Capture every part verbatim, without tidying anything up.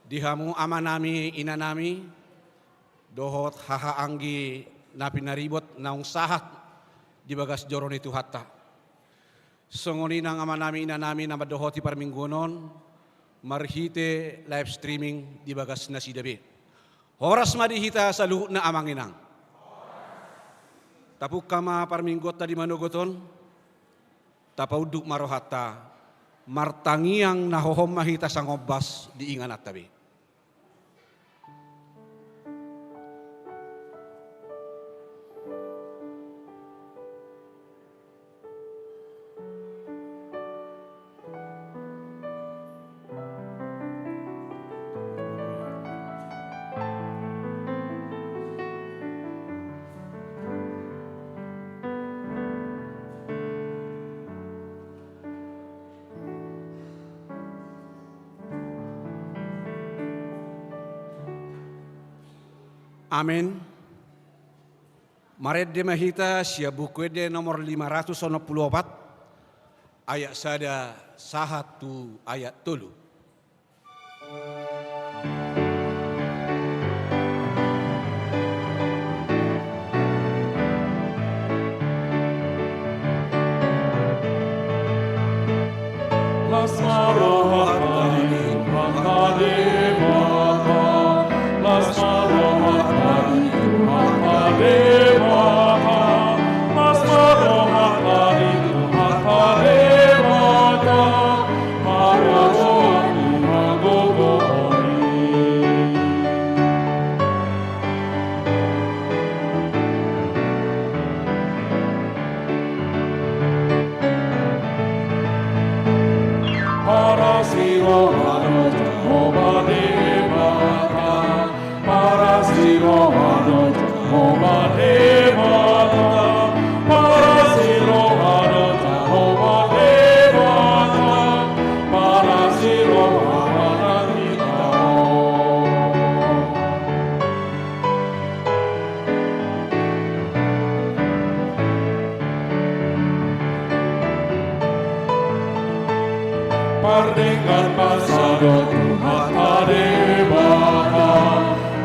Di hamu amanami, inanami, dohot haha anggi na pinaribot naung sahat di bagas joro ni Tuhanta. Songon i nang amanami, inanami na mandohoti parmingguon on marhite live streaming di bagas nasida be. Horas ma di hita saluhutna amang inang. Tapungka ma parmingguonta di manogot on, tapaunduk ma rohanta, martangiang na hohom ma hita sangombas di ingananta be. Amen. Marende ma hita sian Buku Ende nomor lima ratus onom pulu opat, ayat sada sahat tu ayat tolu. Las ma rohanta di Tuhanta Debata, las ma rohanta di Tuhanta Debata, las ma rohanta di Tuhanta Debata, marhasohotan di hagogoon i. Parasi roha do Jahowa Debata, parasi roha do Jahowa Debata, parasi roha do Jahowa Debata, parasi roha manang hita on. Pardenggan basa do Tuhanta Debata,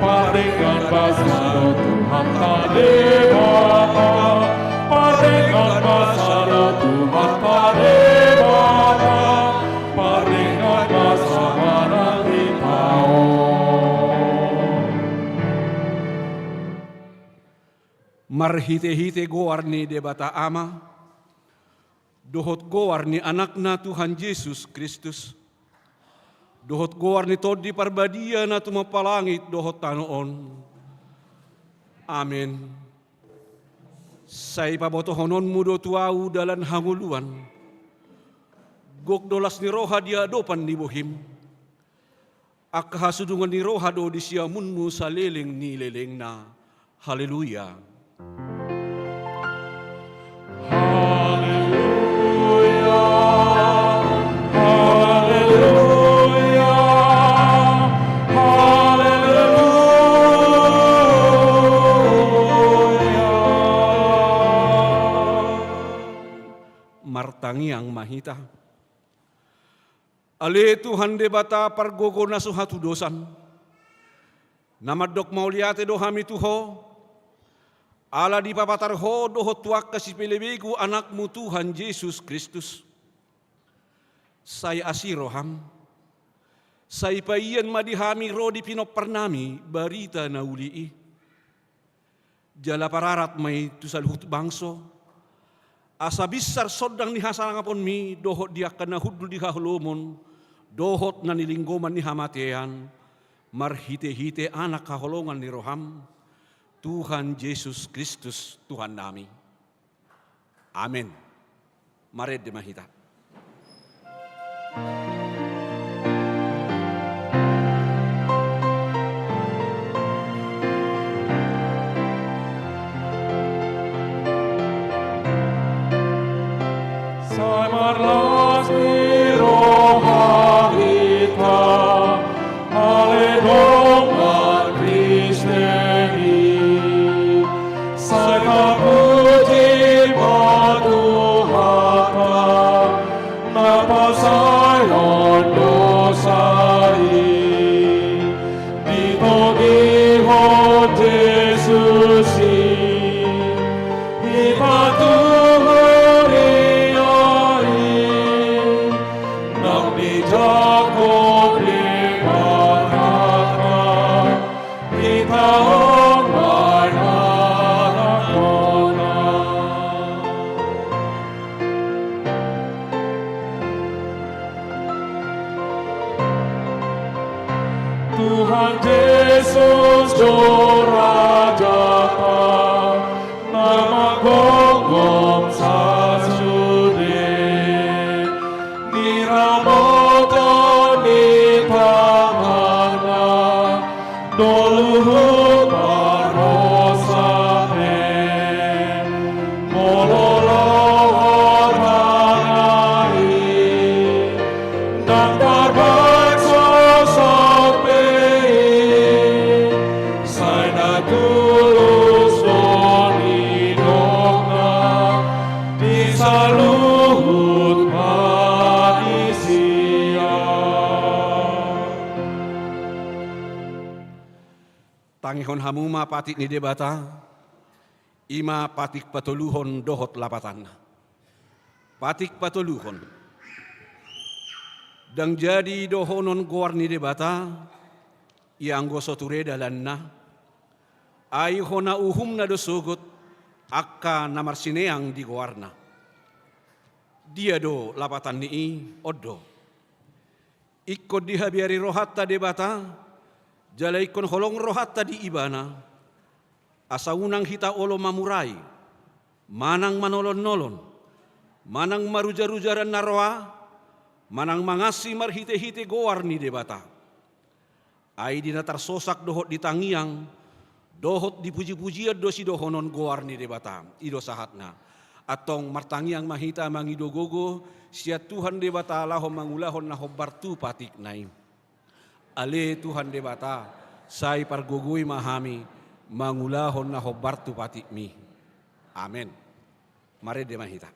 pardenggan basa do Tuhanta Debata, pardenggan basa do Tuhanta Debata, pardenggan basa manang hita on. Marhitehite goar ni Debata Ama, dohot goar ni Anakna Tuhan Jesus Kristus, dohot goar ni Tondi Parbadia na tumompa langit dohot tano on. Amen. Sai pabotohononmu do tu ahu dalan hangoluan. Gok do las ni roha di adopan ni bohim. Angka hasudungan ni roha do di siamunmu saleleng ni lelengna. Haleluya. Haleluya. Haleluya. Haleluya. Martangiang ma hita. Ale Tuhan Debata pargogo na so hatudosan, na mandok mauliate do hami tu Ho, ala dipapatar Ho dohot tu angka sipelebegu Anakmu Tuhan Jesus Kristus. Sai asi roham, sai paian ma di hami ro di pinomparnami barita na uli i. Jala pararat ma i tu saluhut bangso, asa binsar sondang ni hasangaponmi dohot di angka na hundul di haholomon, dohot na nilinggoman ni hamatean, marhitehite Anak haholongan ni roham, Tuhan Jesus Kristus Tuhannami. Amen. Marende ma hita. Sai marlas ni roha hita, ale dongan Kristen i, sai tapuji ma Tuhanta, Jesus do Rajata, na manggonggom sasude ni ramoton ni tanganna, do luhut parhosa pe. Molo lohot hata i, ndang tarbaen sosot pe i, sai na tulus do nidokna di saluhut manisia. Tangihon hamu ma patik ni Debata, i ma patik patoluhon dohot lapatanna. Patik patoluhon. Ndang jadi dohonon goar ni Debata, ianggo so ture dalanna, ai hona uhumna do sogot angka na marsineang di goarna. Dia do lapatan ni i? On do. Ingkon dihabiari rohanta Debata, jala ingkon holong rohanta di Ibana, asa unang hita olo mamurai, manang manolon-nolon, manang marujar-rujaran na roa, manang mangansi marhite-hite goar ni Debata. Ai di na tarsosak dohot di tangiang, dohot di puji-pujian do sidohonon goar ni Debata, i do sahatna. Antong martangiang ma hita mangido gogo sian Tuhan Debata laho mangulahon na hombar tu patikna i. Ale Tuhan Debata, sai pargogoi ma hami mangulahon na hombar tu patikmi. Amen. Marende ma hita.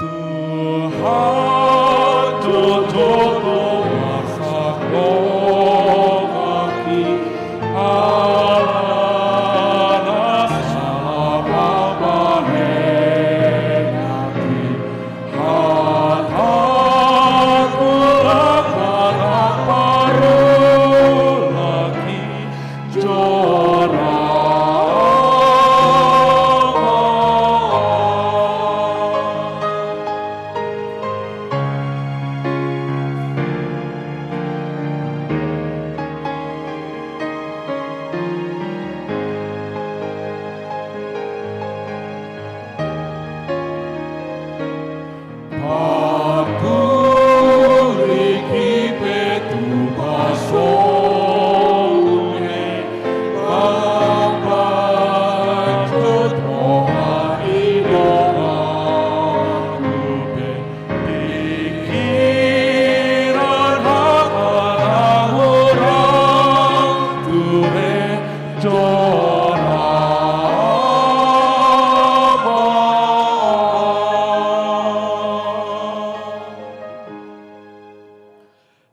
Tuhan, tutu kuasa rohaki, ala na salapa bahenaki, hataku langka na parulaki, jora ma. Patuliki pe tu pasone, papacut roha ni donganku pe, pikiran hata na hurang ture jora ma.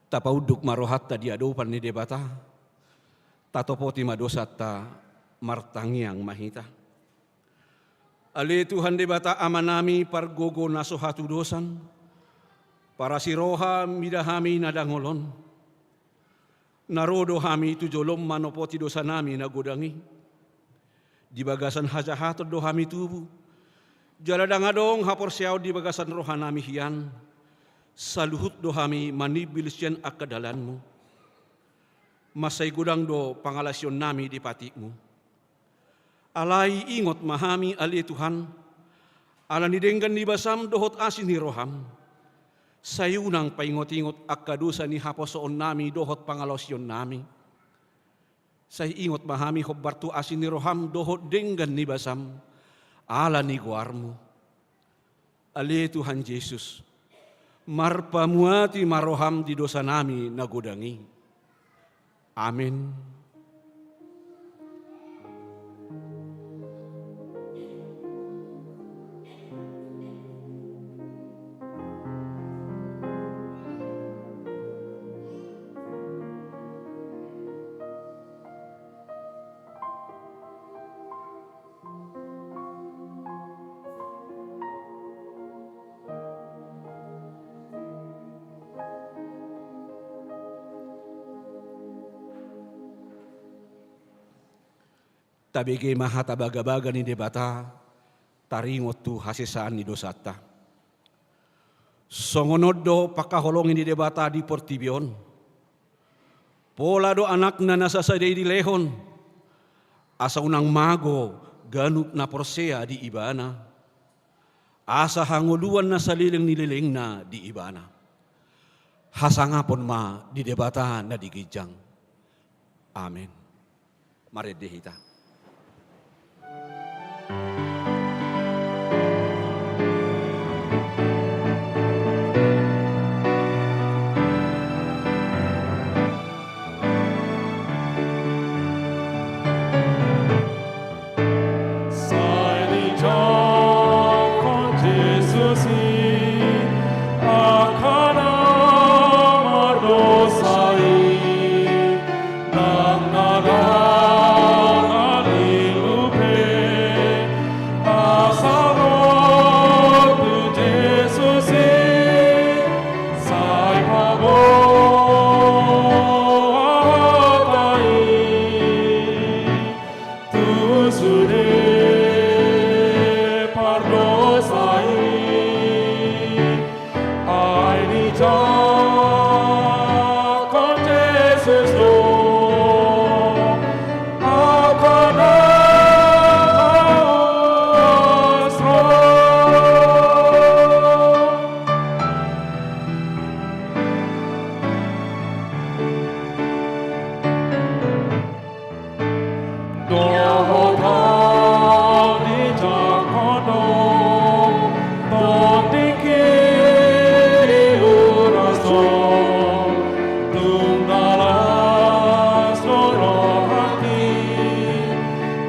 Tapaunduk ma rohanta di adopan ni Debata, tatopoti ma dosanta, martangiang ma hita. Ale Tuhan Debata Amanami pargogo na so hatudosan, parasi roha mida hami na dangol on. Na ro do hami tu jolom manopoti dosanami na godang i. Di bagasan hajahaton do hami tubu, jala ndang adong haporseaon di bagasan rohanami hian. Saluhut do hami manimbil sian angka dalanmu. Mansai godang do pangalaosionnami di patikmu. Alai ingot ma hami ale Tuhan, ala ni denggan ni basam dohot asi ni roham. Sai unang paingot-ingot angka dosa ni haposoonnami dohot pangalaosionnami. Sai ingot ma hami hombar tu asi ni roham dohot denggan ni basam, ala ni goarmu. Ale Tuhan Jesus, marpamuati ma roham di dosanami na godang i. Amen. Tabege ma hata bagabaga ni Debata, taringot tu hasesaan ni dosanta. Songon on do pangkaholongi ni Debata di portibi on. Pola do Anakna na sasada i dilehon, asa unang mago ganup na porsea di Ibana, asa hangoluan na saleleng ni lelengna di Ibana. Hasangapon ma di Debata na di ginjang. Amen. Marende hita. Sai dijangkon Jesus i angka na mardosa i, nang na dangani lupe, asa ro tu Jesus i, sai paboa hata i tu sude pardosa i. Ai dijangkon Jesus do angka na maos ro. Dohot hau dijangkon do, tong tingki diuras do, tung na las do rohangki,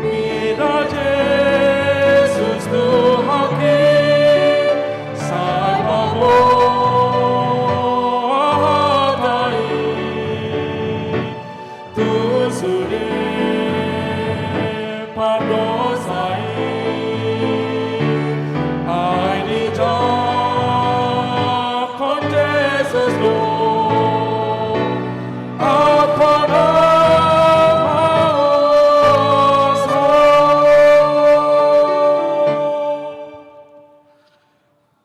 mida Jesus Tuhanki, sai paboa hata i. Tu sude pardosa i, ai dijangkon Jesus do angka na maos ro.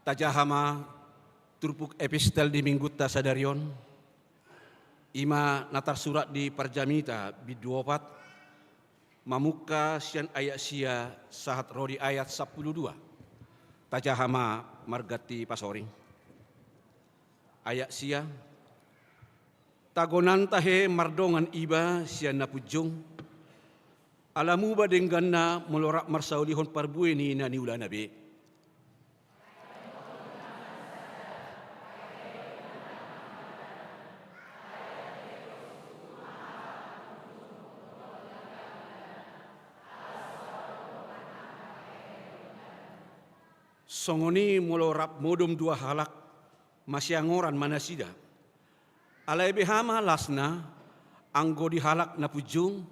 Tajaha ma turpuk epistel di minggunta sadari on. I ma na tarsurat di Parjamita bindu opat, mamungka sian ayat sia sahat ro di ayat sampulu dua. Tajaha ma marganti pasoring. Ayat sia. Tagonan tahe mardongan iba sian na punjung, ala muba dengganna molo rap marsaulihon parbue ni na niulana be. Songon i molo rap modom dua halak, masiangoran ma nasida. Alai beha ma lasna, anggo di halak na punjung,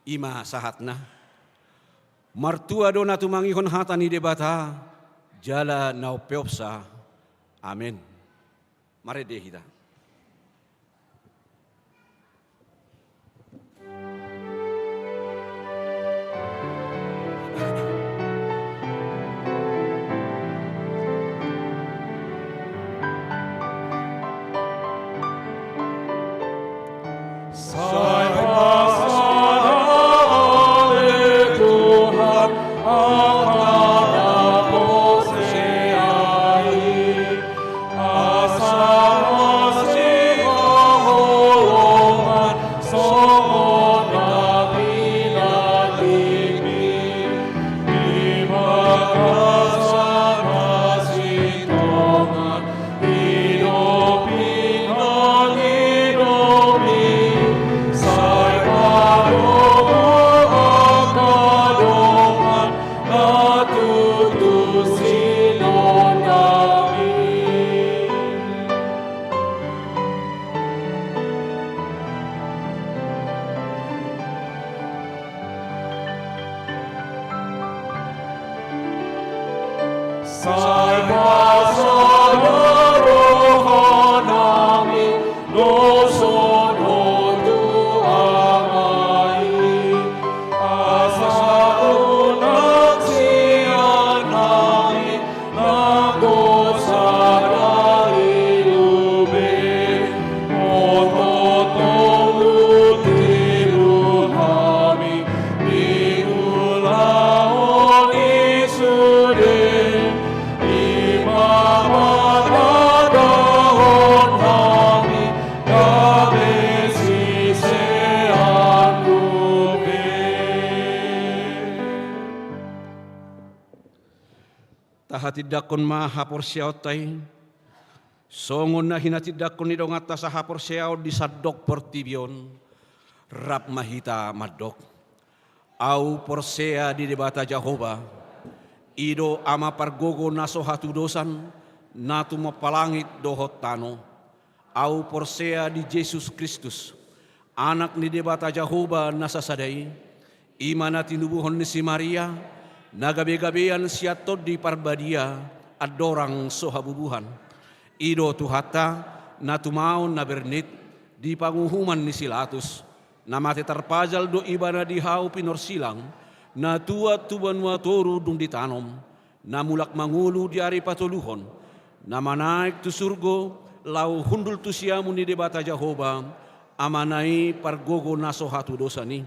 i ma sahatna. Martua do na tumangihon hata ni Debata, jala na umpeopsa. Amen. Marende hita. Sai pasada ale Tuhan, angka na porsea i, asa masihaholongan songon na pinantibi, di bagasan hasintongan, i do pinangidomi, sai padomu angka dongan na tutu sinondami. Sai pasahat rohanami, doshon on tu Ama i. Asa unang sian hami nanggo sada ilmu be. Oto tolu tilu hami di ulaon i sude. I ma pagadahon hami gabe siseanmu be. Tahatindangkon ma haporseaonta i, songon na hinatindangkon ni donganta sahaporseaon di sandok portibi on. Rap ma hita mandok. Ahu porsea di Debata Jahowa, i do Ama pargogo na so hatudosan, na tumompa langit dohot tano. Ahu porsea di Jesus Kristus, Anak ni Debata Jahowa na sasada i, i ma na tinubuhon ni si Maria, na gabegabean sian Tondi Parbadia, andorang so habubuhan. I do Tuhanta, na tumaon na bernit di panguhuman ni si Latus, na mate tarpajal do Ibana di hau pinorsilang, na tuat tu banua toru dung ditanom, na mulak mangolu di ari patoluhon, na manaek tu surgo, laho hundul tu siamun ni Debata Jahowa, Amana i pargogo na so hatudosan i.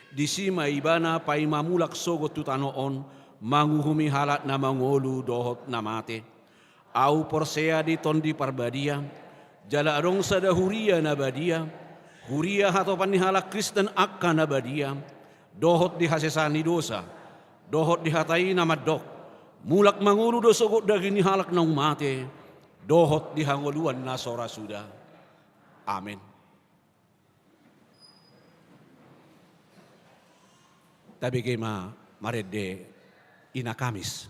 Disi ma Ibana paima mulak sogot tu tano on, manguhumi halak na mangolu dohot na mate. Ahu porsea di Tondi Parbadia, jala adong sada huria na badia, huria hatopan ni halak Kristen angka na badia, dohot di hasesaan ni dosa, dohot di hata i na mandok, mulak mangolu do sogot daging ni halak naung mate, dohot di hangoluan na so ra suda. Amen. Tabege ma marende Ina Kamis.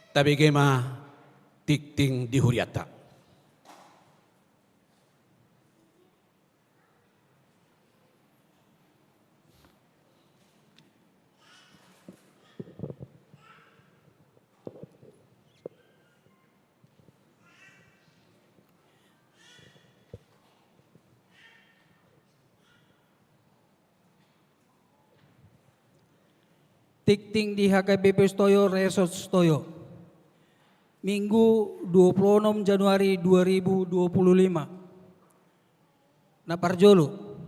Tabege ma tingting di hurianta. Tingting di H K B P Setoyo, Resort Setoyo. Minggu dua puluh enam Januari dua ribu dua puluh lima. Na parjolo,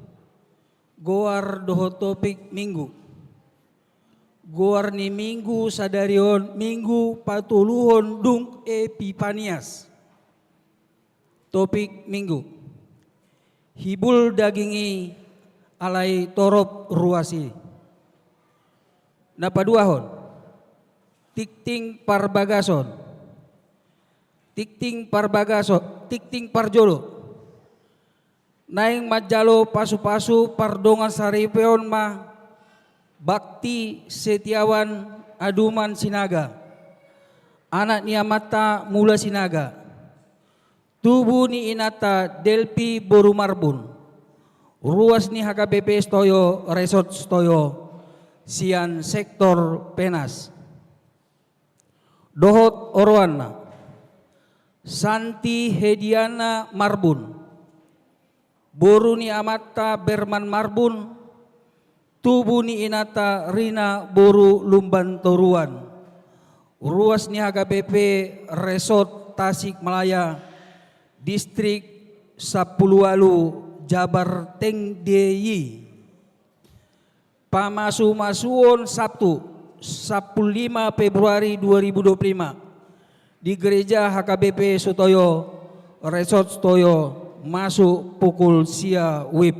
goar dohot topik Minggu. Goar ni Minggu sadari on Minggu patoluhon dung Epipanias. Topik Minggu: Hibul daging i alai torop ruas i. Na paduahon, tingting parbagason. Tingting parbagason, tingting parjolo. Naeng manjalo pasupasu pardongan saripeon ma Bakti Setiawan Aduman Sinaga, anak ni amanta Mula Sinaga, tubu ni inanta Delpi boru Marbun, ruas ni H K B P Setoyo, Resort Setoyo, sian sektor Penas. Dohot oroanna: Santi Hediana Marbun, boru ni amanta Berman Marbun, tubu ni inanta Rina boru Lumban Toruan, ruas ni H K B P Resort Tasikmalaya, distrik sampulu ualu, Jabar Tengdei. Pamasumasuon Sabtu, sampulu lima Februari dua ribu dua puluh lima, di Gereja H K B P Setoyo, Resort Setoyo, masuk pukul sia wib.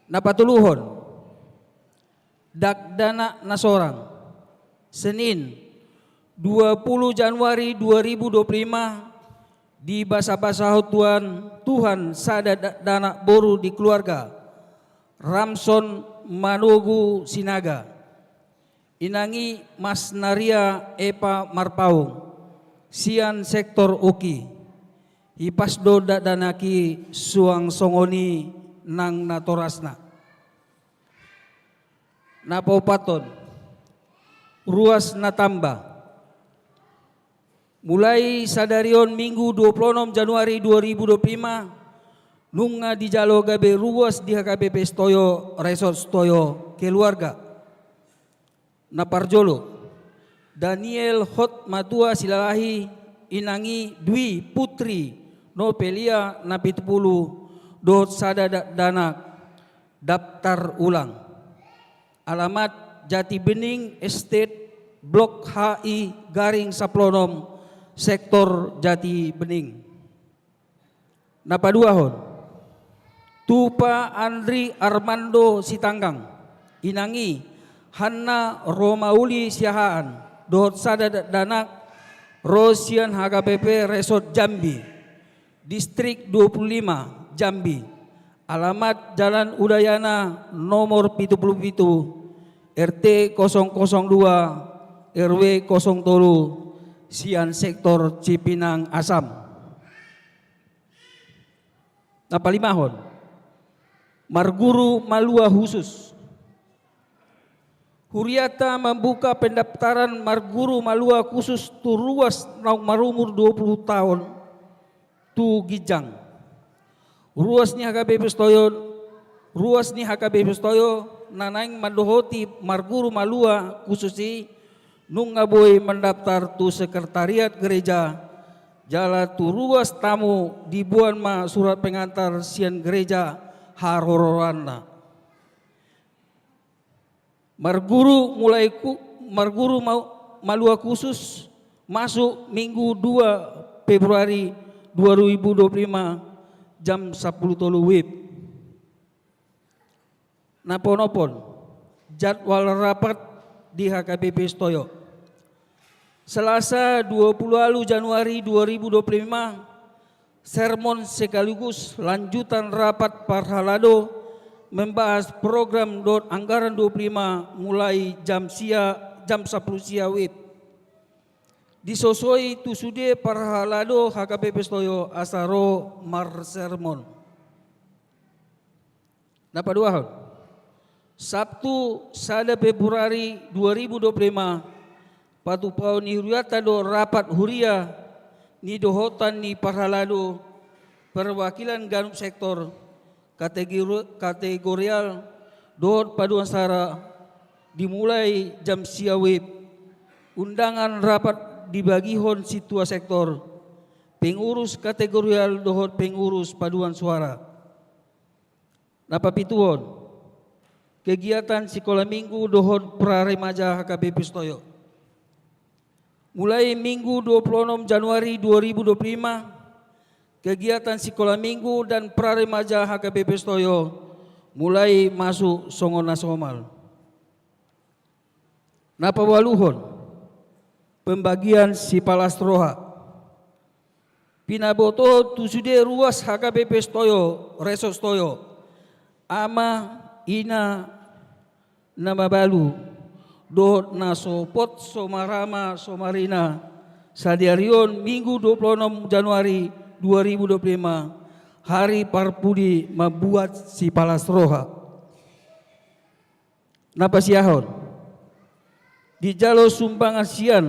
Na patoluhon, dakdanak na sorang. Senin, dua puluh Januari dua ribu dua puluh lima, dibasabasahon Tuhan, Tuhan sada dakdanak boru di keluarga, Ramson Manogu Sinaga. Inang i Mas Naria Epa Marpaung, sian sektor Uki. Hipas do dakdanak i suang songon i nang natorasna. Na paopathon, ruas na tamba. Mulai sadari on Minggu dua puluh enam Januari dua ribu dua puluh lima, nunga dijalo gabe ruas di H K B P Setoyo, Resort Setoyo, keluarga. Na parjolo, Daniel Hotmatua Silalahi, inang i Dwi Putri Novelia na pitu pulu, dohot sada dakdanak, daftar ulang. Alamat Jati Bening Estate, Blok H I, Garing sampulu onom, sektor Jati Bening. Na paduahon, Tupa Andri Armando Sitanggang, inang i Hanna Romauli Siahaan, dohot sada dakdanak, ro sian H K B P Resort Jambi, Distrik dua puluh lima, Jambi. Alamat Jalan Udayana nomor pitu pulu pitu, R T kosong kosong dua, R W kosong tolu, sian sektor Cipinang Asam. Na palimahon, marguru malua khusus. Hurianta mambuka pendaftaran marguru malua khusus tu ruas naung marumur dua pulu taon tu ginjang. Ruas ni H K B P Setoyo, ruas ni H K B P Setoyo na naeng mandohoti marguru malua khusus i nunga boi mandaftar tu sekretariat gereja, jala tu ruas tamu diboan ma surat pengantar sian gereja haroroanna. Marguru mulai ku-, marguru mau-, malua khusus masuk Minggu dua Februari dua ribu dua puluh lima jam sampulu tolu wib. Na paonomhon, jadwal rapat di H K B P Setoyo. Selasa dua puluh ualu Januari dua ribu dua puluh lima, sermon sekaligus lanjutan rapat parhalado membahas program dohot anggaran dua puluh lima mulai jam sia, jam sampulu sia wib. Disosoi tu sude parhalado H K B P Sitoyo asa ro marsermon. Na paduahon, Sabtu sada Februari dua ribu dua puluh lima, patupaon ni hurianta do rapat huria ni dohotan ni parhalado perwakilan ganup sektor, kategori-, kategorial dohot paduan suara, dimulai jam sia WIB. Undangan rapat dibagihon sintua sektor, pengurus kategorial dohot pengurus paduan suara. Na papituhon, kegiatan sikola minggu dohot praremaja H K B P Sitoyo. Mulai Minggu dua puluh enam Januari dua ribu dua puluh lima, kegiatan sikola minggu dan praremaja H K B P Sitoyo mulai masuk songon na somal. Na paualuhon, pembagian sipalas roha. Pinaboto tu sude ruas H K B P Sitoyo, Resort Sitoyo, ama, ina, na mabalu, dohot na so pot so marama so marina, sadari on Minggu dua puluh enam Januari dua ribu dua puluh lima, hari parpudi mambuat sipalas roha. Na pasiahon, dijalo sumbangan sian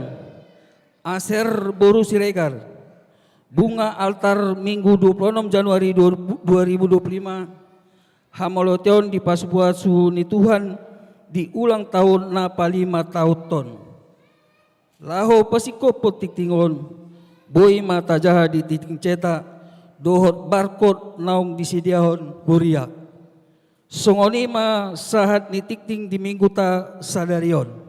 Aser boru Siregar, bunga altar Minggu dua puluh enam Januari dua ribu dua puluh lima, hamauliateon di pasupasu ni Tuhan di ulang tahun na palima taon on. Laho pasingkophon tingting on, boi ma tajaha di tingting cetak dohot barcode naung disediahon huria. Songon i ma sahat ni tingting di mingguta sadari on.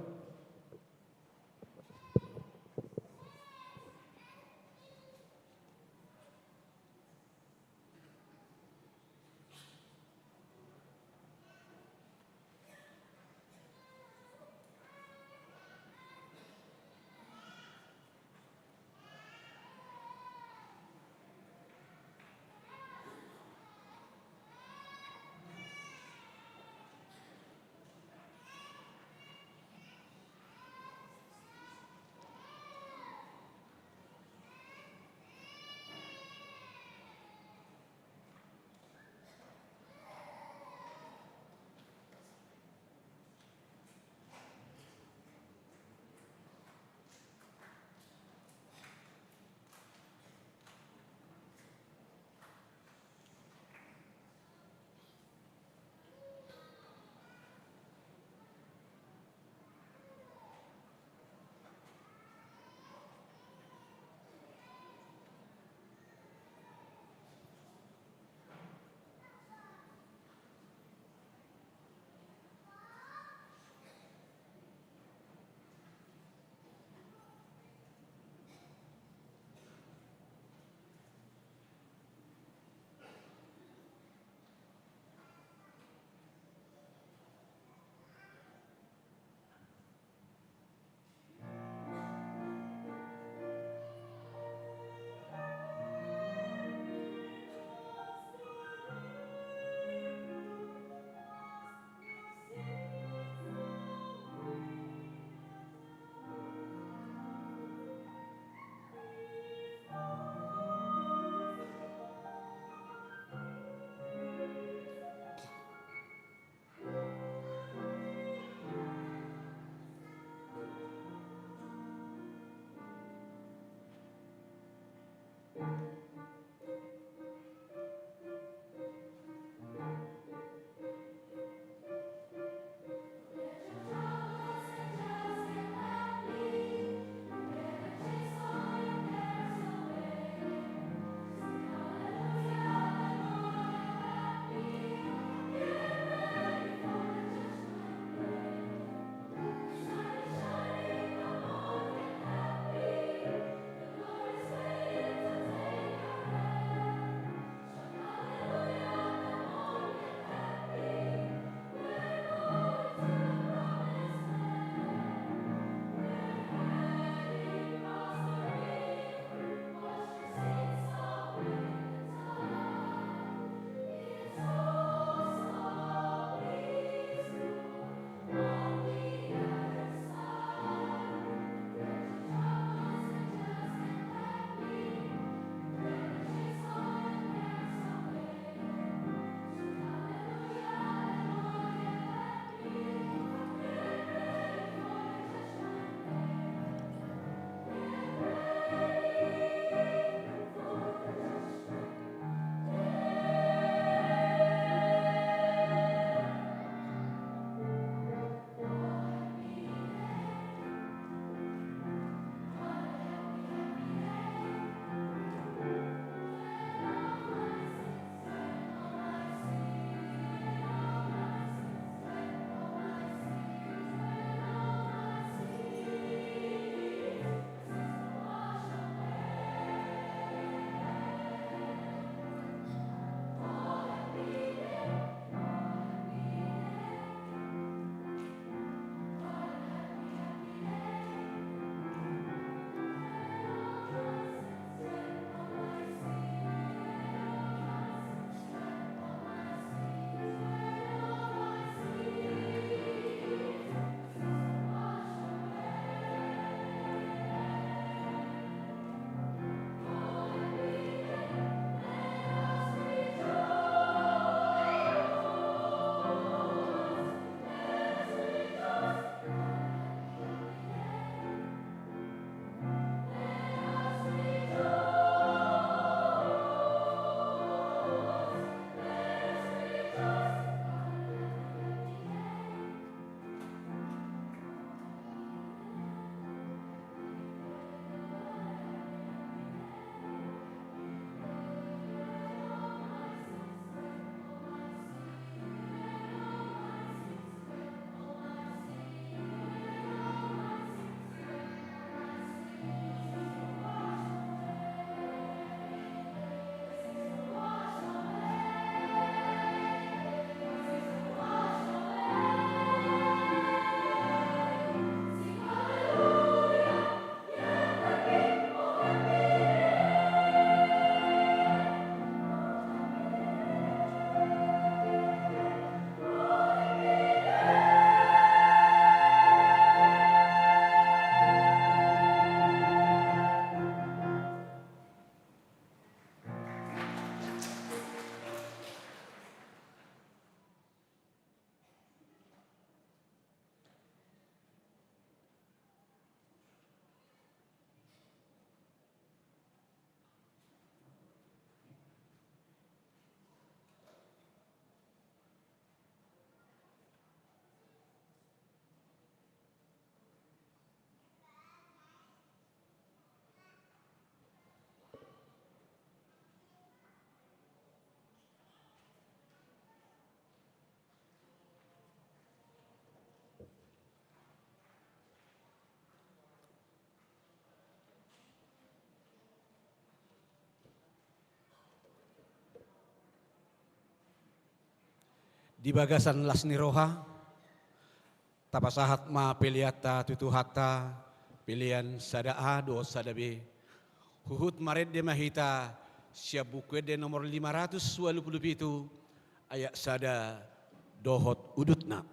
Di bagasan las ni roha, tapasahat ma peleanta tu Tuhanta, pelean sada A dohot sada B. Huhut marende ma hita sian Buku Ende nomor lima ratus ualu pulu pitu, ayat sada dohot udutna.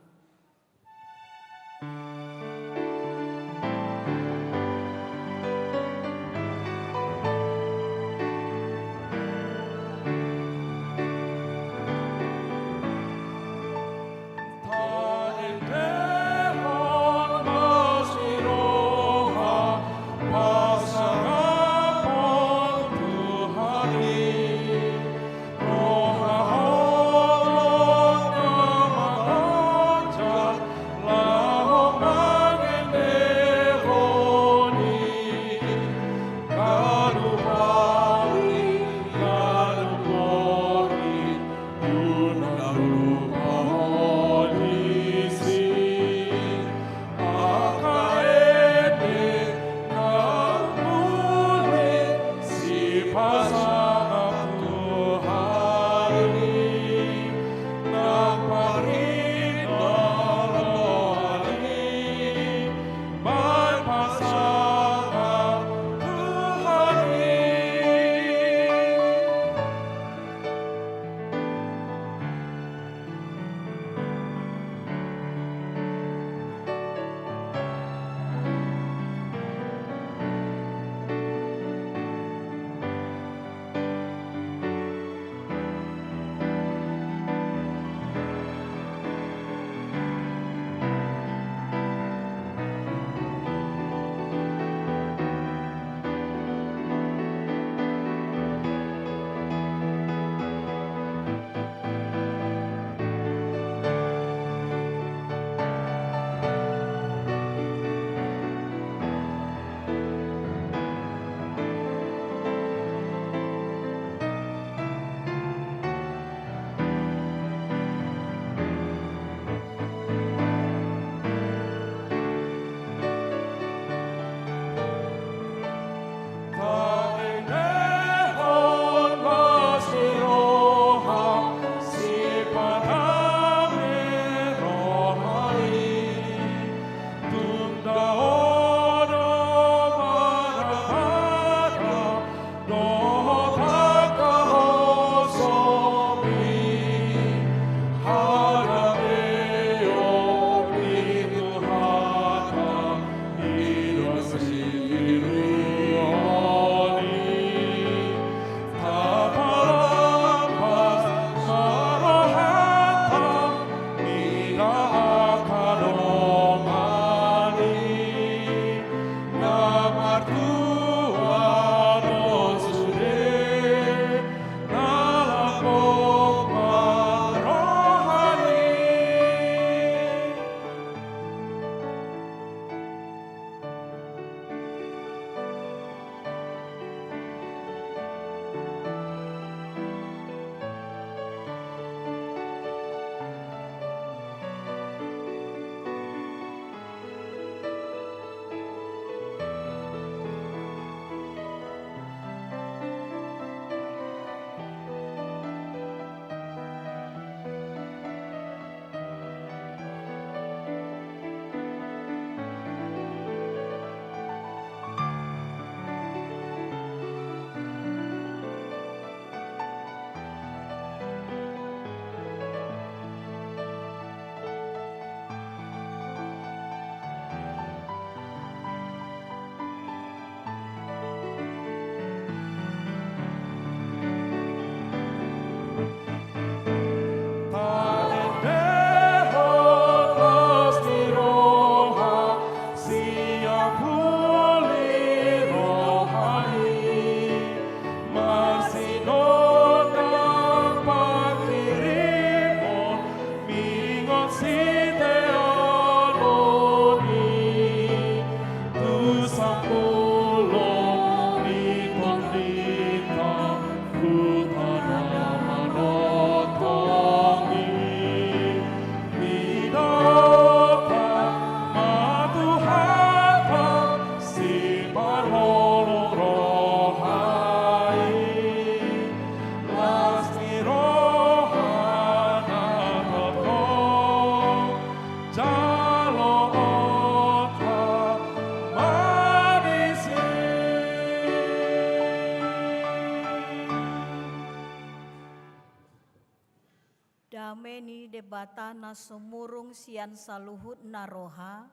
Debata na sumurung sian saluhutna roha,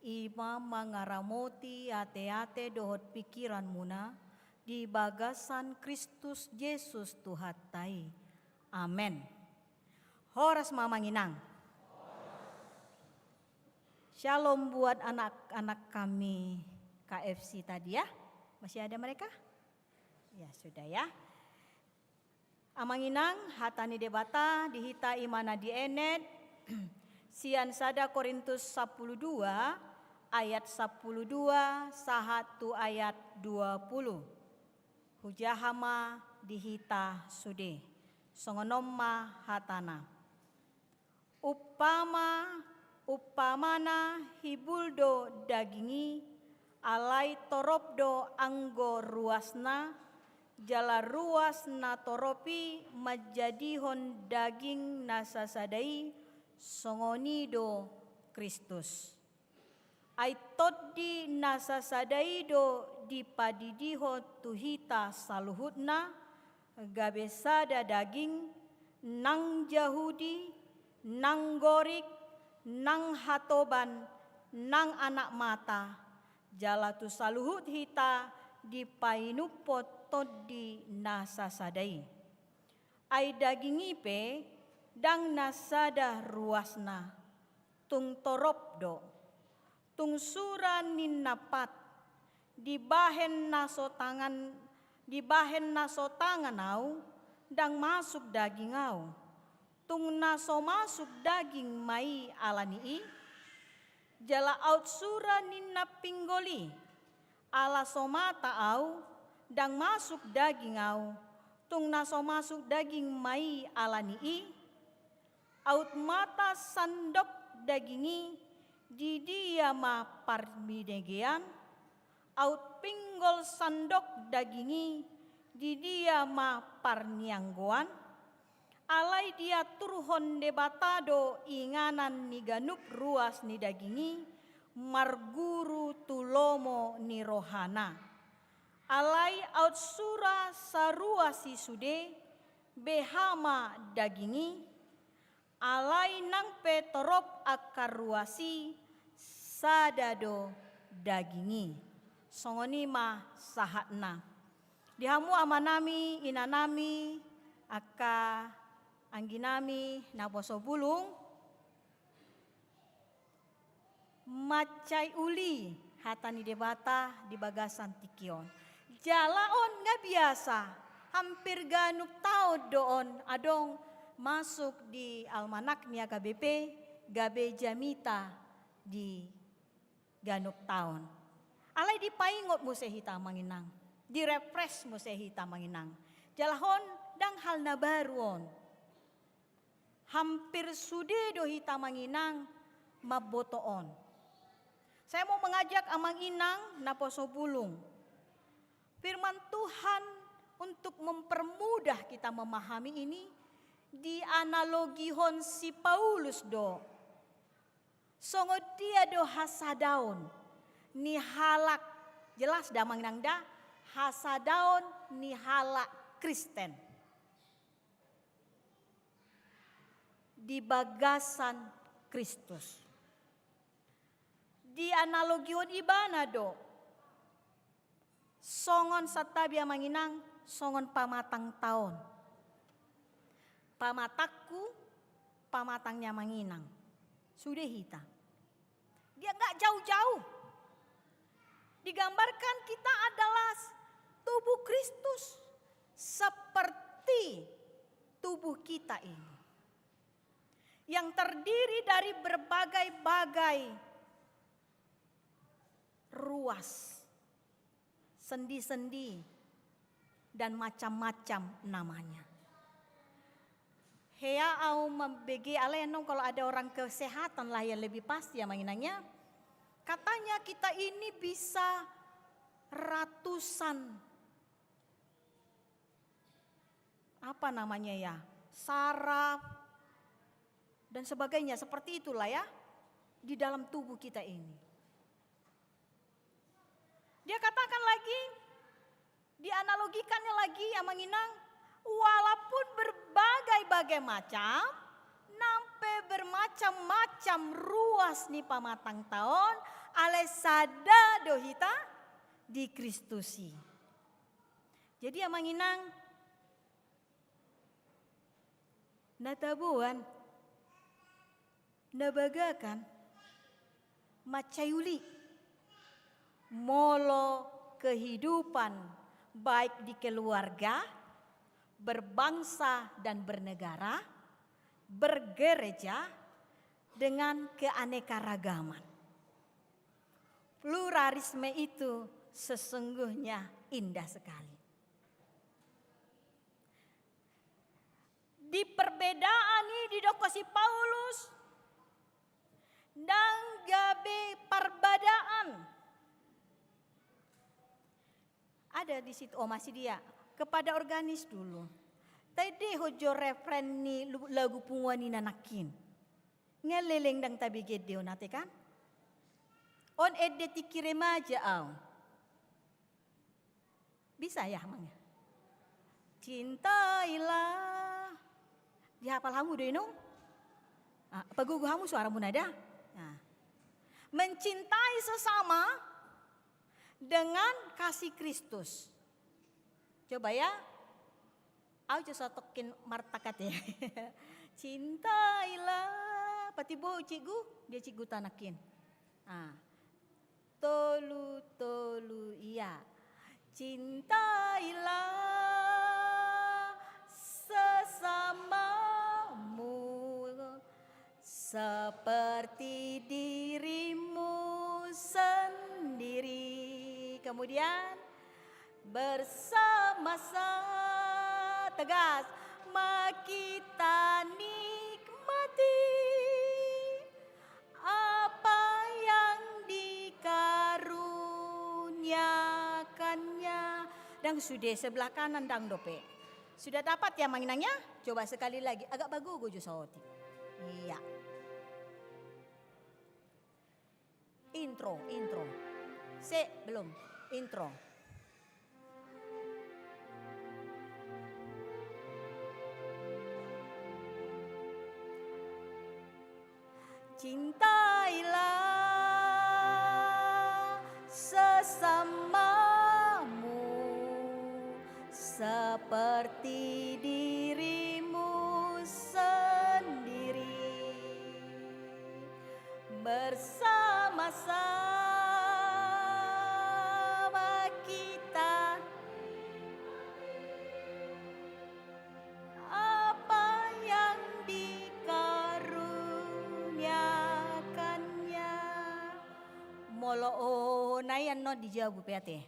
i ma mangaramoti ateate dohot pingkiranmuna di bagasan Kristus Jesus Tuhanta i. Amen. Horas ma amang inang. Shalom buat anak-anak kami K F C tadi ya. Masih ada mereka? Ya, sudah ya. Amang inang, hata ni Debata di hita i ma na dienet sian sada Korintus sampulu dua ayat sampulu dua sahat tu ayat dua pulu. Hujaha ma di hita sude. Songon on ma hatana. Umpama, umpamana hibul do daging i, alai torop do anggo ruasna, jala ruas na torop i manjadihon daging na sasada i, songon i do Kristus. Ai tondi na sasada i do dipadidihon tu hita saluhutna, gabe sada daging, nang Jahudi, nang Gorik, nang hatoban, nang anak mata, jala tu saluhut hita dipainumhon tondi na sasada i. Ai daging i pe ndang na sada ruasna, tung torop do. Tung sura ninna pat, dibahen na so tangan, dibahen na so tangan au, ndang masuk daging au. Tung na so masuk daging ma i ala ni i. Jala aut sura ninna pinggol i, ala so mata au, ndang masuk daging au. Tung na so masuk daging ma i ala ni i. Aut mata sandok daging i, di dia ma parbinegean? Aut pinggol sandok daging i, di dia ma parnianggoan? Alai diaturhon Debata do inganan ni ganup ruas ni daging i, marguru tu lomo ni rohana. Alai aut sura saruas i sude, beha ma daging i? Alai nang pe torop angka ruas i, sada do daging i. Songon i ma sahatna. Di hamu amanami, inanami, angka angginami naposo bulung, mansai uli hata ni Debata di bagasan tingki on. Jala on nga biasa, hampir ganup taon do on adong masuk di almanak ni H K B P, gabe jamita di ganup taon. Alai dipaingot muse hita amang inang, direfresh muse hita amang inang. Jala on ndang hal na baru on. Hampir sude do hita amang inang mamboto on. Saya mau mengajak amang inang naposo bulung. Firman Tuhan untuk mempermudah kita memahami ini dianalogihon si Paulus do. Songon dia do hasadaon ni halak, jelas da amang inang da, hasadaon ni halak Kristen di bagasan Kristus. Dianalogihon ibana do songon santabi amang inang, songon pamatang taon. Pamatangku, pamatang ni amang inang. Sude hita. Dia nggak jauh-jauh. Digambarkan kita adalah tubuh Kristus seperti tubuh kita ini. Yang terdiri dari berbagai-bagai ruas, sendi-sendi, dan macam-macam namanya. Hea au mambege alai annon kalau ada orang kesehatan lah yang lebih pasti ya amang inang ya. Katanya kita ini bisa ratusan apa namanya ya, saraf, dan sebagainya, seperti itulah ya, di dalam tubuh kita ini. Dia katakan lagi, dianalogikannya lagi, amang inang, walaupun berbagai-bagai macam, nang bermacam-macam ruas ni pamatangta on, alai sada do hita di Kristus i. Jadi, amang inang, na taboan, na bagakan, mansai uli. Molo kehidupan baik di keluarga, berbangsa dan bernegara, bergereja dengan keanekaragaman. Pluralisme itu sesungguhnya indah sekali. Di perbedaan i didok si Paulus, ndang gabe parbadaan. Ada di situ, oh, masih dia. Kepada organis dulu. Tadi ho jo refren ni lu-, lagu punguan i na nangkin. Ngeleleng ndang tabege ende on ate kan? On ende tingki remaja au. Bisa ya, Mang? Cintailah. Dihapal hamu do i, Nung? Ah, pagogo hamu suaramu nada. Nah. Mencintai sesama dengan kasih Kristus. Coba ya. Au jo satongkin martakat ya. Cintailah. Patimbo, Cikgu, dia Cikgu ta nangkin. Ah. Tolu, tolu, iya. Cintailah sesamamu seperti dirimu sendiri. Kemudian, bersama-sama, tegas, ma kita nikmati apa yang dikaruniakannya. Ndang sude sebelah kanan, ndang dope. Sudah dapat ya, Amang Inang ya? Coba sekali lagi, agak pagogo jo saotik. Iya. Intro, intro. Se, belum. Intro. Cintailah sesamamu seperti dirimu sendiri. Bersama-sama kita apa yang dikaruniakannya. Molo o, na i annon di jabu pe ate.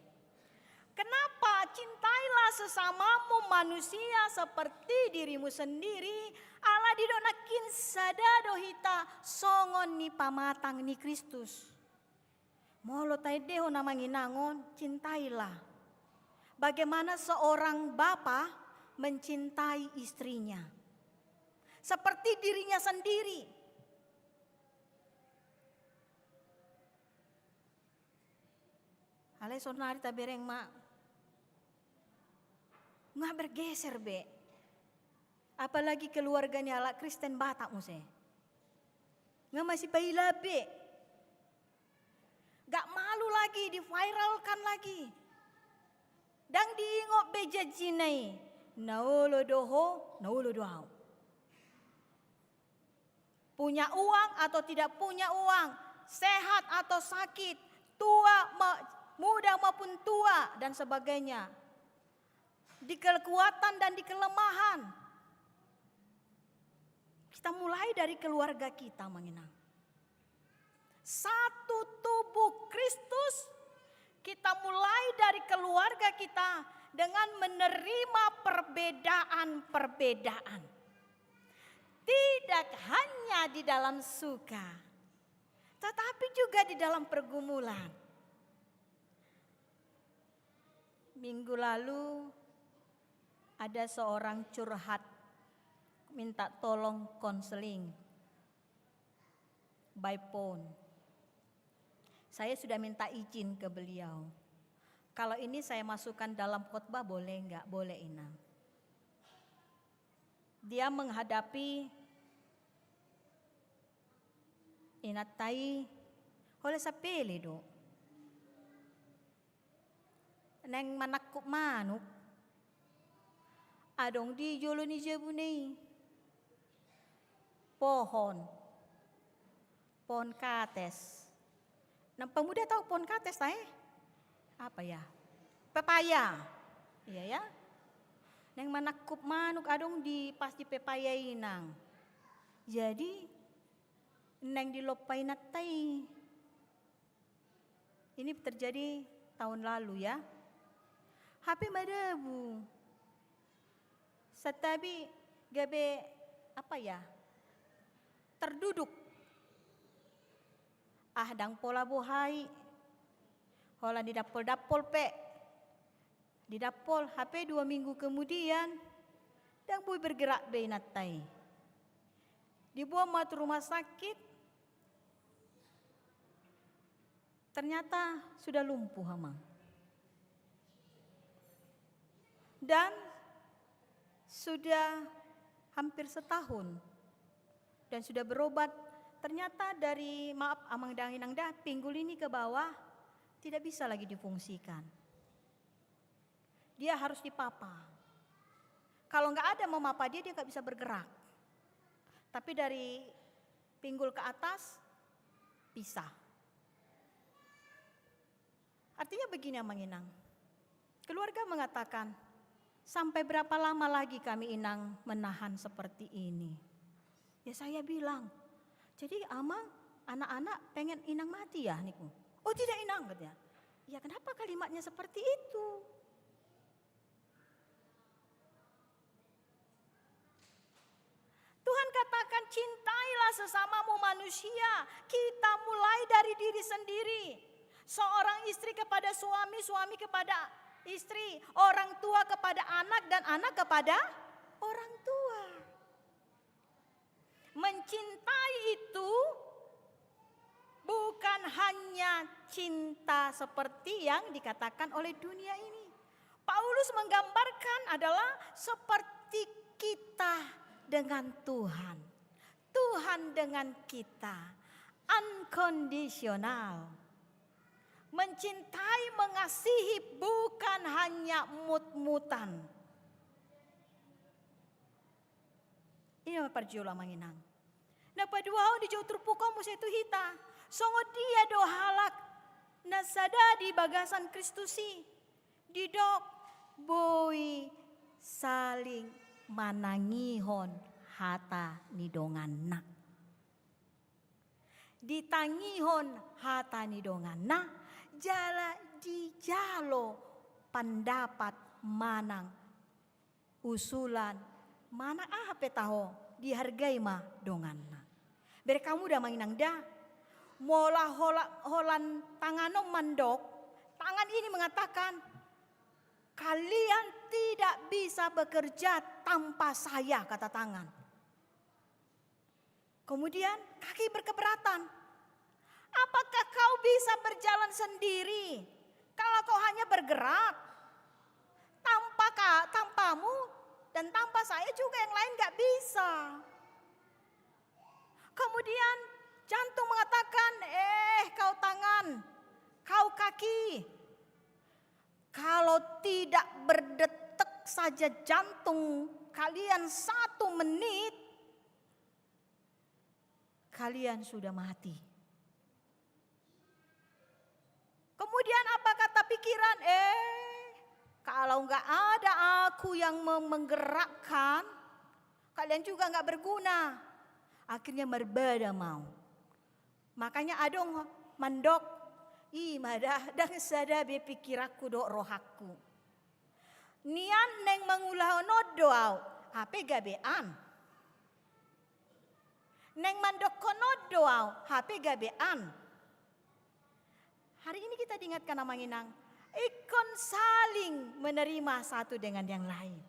Kenapa cintailah sesamamu manusia seperti dirimu sendiri? Ala didok nangkin sada do hita songon ni pamatang ni Kristus. Molo taendehon, Amang Inang, on, cintailah. Bagaimana seorang bapa mencintai istrinya seperti dirinya sendiri. Alai sonari tabereng ma, nga bergeser be. Apalagi keluarga ni halak Kristen Batak muse. Nga masipaila be. Gak malu lagi, diviralkan lagi. Ndang diingot be janjina i. Na olo do ho, na olo do au. Punya uang atau tidak punya uang, sehat atau sakit, tua ma-, muda maupun tua, dan sebagainya. Di kekuatan dan di kelemahan. Kita mulai dari keluarga kita, Amang Inang. Satu tubuh Kristus, kita mulai dari keluarga kita dengan menerima perbedaan-perbedaan. Tidak hanya di dalam suka, tetapi juga di dalam pergumulan. Minggu lalu ada seorang curhat, minta tolong konseling by phone. Saya sudah minta izin ke beliau. Kalau ini saya masukkan dalam khotbah boleh nggak? Boleh, Inang. Dia menghadapi Inanta i, holan sapele do. Naeng manangkup manuk, adong di jolo ni jabuna i pohon, pohon kates. Nampamuda tahu pohon kates ta, eh? Apa ya? Pepaya. Iya ya. Naeng manangkup manuk adong di, pas di pepaya i, Inang. Jadi naeng dilompa inanta i. Ini terjadi tahun lalu ya. Hape madabu. Santabi gabe, apa ya, terduduk. Ah, ndang pola boha i. Holan didampol-dampol pe. Didampol, hape dua minggu kemudian, ndang boi bergerak be inanta i. Diboan ma tu rumah sakit, ternyata sudah lumpuh, Amang. Dan sudah hampir setahun. Dan sudah berobat. Ternyata dari, maaf, Amang dan Inang da, pinggul ini ke bawah tidak bisa lagi difungsikan. Dia harus dipapa. Kalau nggak ada memapa dia, dia nggak bisa bergerak. Tapi dari pinggul ke atas, bisa. Artinya begini, Amang Inang. Keluarga mengatakan, "Sampai berapa lama lagi kami, Inang, menahan seperti ini?" Ya, saya bilang, "Jadi Amang, anak-anak pengen Inang mati ya, niku?" "Oh, tidak, Inang," katanya. Ya, kenapa kalimatnya seperti itu? Tuhan katakan, "Cintailah sesamamu manusia." Kita mulai dari diri sendiri. Seorang istri kepada suami, suami kepada istri, orang tua kepada anak, dan anak kepada orang tua. Mencintai itu bukan hanya cinta seperti yang dikatakan oleh dunia ini. Paulus menggambarkan adalah seperti kita dengan Tuhan. Tuhan dengan kita. Unconditional. Mencintai, mengasihi bukan hanya mut-mutan. I ma parjolo, Amang Inang. Na paduahon, dijou turpuk on muse tu hita. Songon dia do halak na sada di bagasan Kristus i? Didok, boi saling manangihon hata ni donganna. Ditangihon hata ni donganna, jala dijalo pandapat manang usulan, manang aha pe taho, dihargai ma donganna. Bereng hamu da, Amang Inang da, molo hola-, holan tangan on mandok, tangan ini mengatakan, "Kalian tidak bisa bekerja tanpa saya," kata tangan. Kemudian kaki berkeberatan. "Apakah kau bisa berjalan sendiri kalau kau hanya bergerak? Tanpa ka-, tanpamu dan tanpa saya juga yang lain nggak bisa." Kemudian jantung mengatakan, "Eh, kau tangan, kau kaki, kalau tidak berdetak saja jantung kalian satu menit, kalian sudah mati." Kemudian apa kata pikiran? "Eh, kalau nggak ada aku yang mem-, menggerakkan, kalian juga nggak berguna." Akhirnya marbada ma au. Makanya adong mandok, "I ma da, ndang sada be pikiranku dohot rohangku. Nian naeng mangulahon on do au, hape gabe an. Naeng mandokkon on do au, hape gabe an." Hari ini kita diingatkan, Amang Inang, ingkon saling menerima satu dengan yang lain.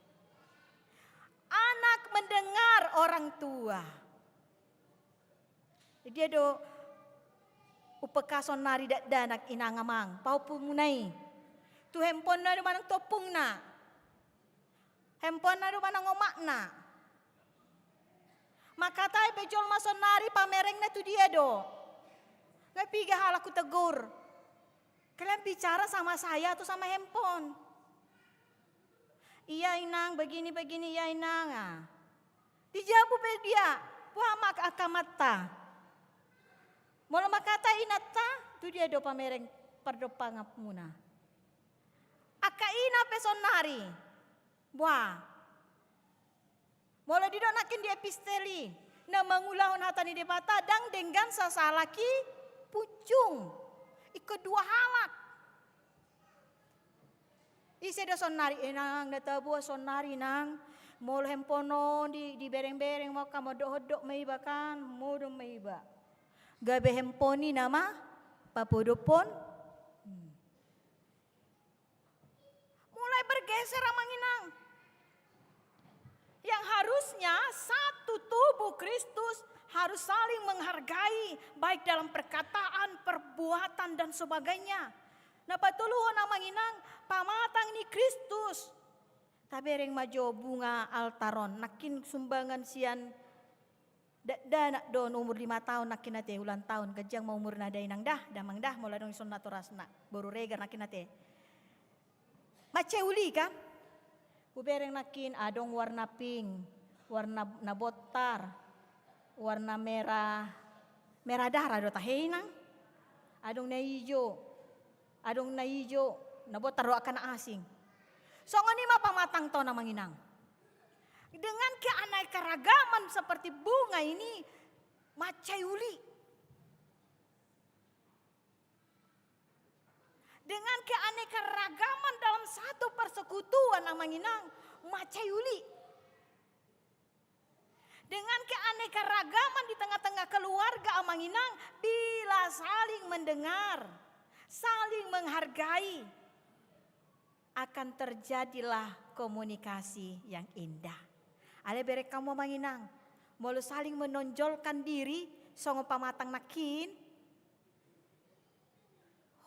Anak mendengar orang tua. Dia do umpekashon nari dakdanak, Inang, Amang, pahompumuna i. Tu handphonena do manang tu ompungna. Handphonena do manang omakna. Mangkatai pe jolma saonari pamerengna tu dia do. Tua piga halak hutegur. Kalian bicara sama saya atau sama handphone? Iya inang, begini-begini, iya inang. Ah. Dijawab pe dia, boha ma angka amanta? Molo marhata inanta, tu dia do pamereng pardompakanmuna? Angka ina pe saonari. Boha? Molo didok nangkin di epistel i, na mangulahon hata ni Debata ndang denggan sasahalak i punjung. Ingkon dua halak. Ise do saonari, eh nang, na tabo saonari nang. Molo handphone on di, dibereng-bereng ma, hamu dohot-dohot ma iba kan, modom ma iba. Gabe handphone i nama papodophon. Hmm. Mulai bergeser amang inang. Yang harusnya satu tubuh Kristus harus saling menghargai, baik dalam perkataan, perbuatan, dan sebagainya. Na patoluhon amang inang, pamatang ni Kristus. Tabereng ma jo bunga altar on, nangkin sumbangan sian dakdanak do on umur lima taon nangkin ate, ulang taon, ganjang ma umurna da inang da, damang da, molo adong dison natorasna, boru Regar nangkin ate. Mansai uli kan? Hubereng nangkin adong warna pink, warna na bontar, warna merah, merah darah do tahe inang. Adong na ijo, adong na ijo, na bontar do angka na asing. Songon i ma pamatangta on amang inang. Dengan keanekaragaman seperti bunga ini, mansai uli. Dengan keanekaragaman dalam satu persekutuan amang inang, mansai uli. Dengan keanekaragaman di tengah-tengah keluarga amang inang, bila saling mendengar, saling menghargai, akan terjadilah komunikasi yang indah. Alai bereng hamu amang inang, molo saling menonjolkan diri, songon pamatang nangkin,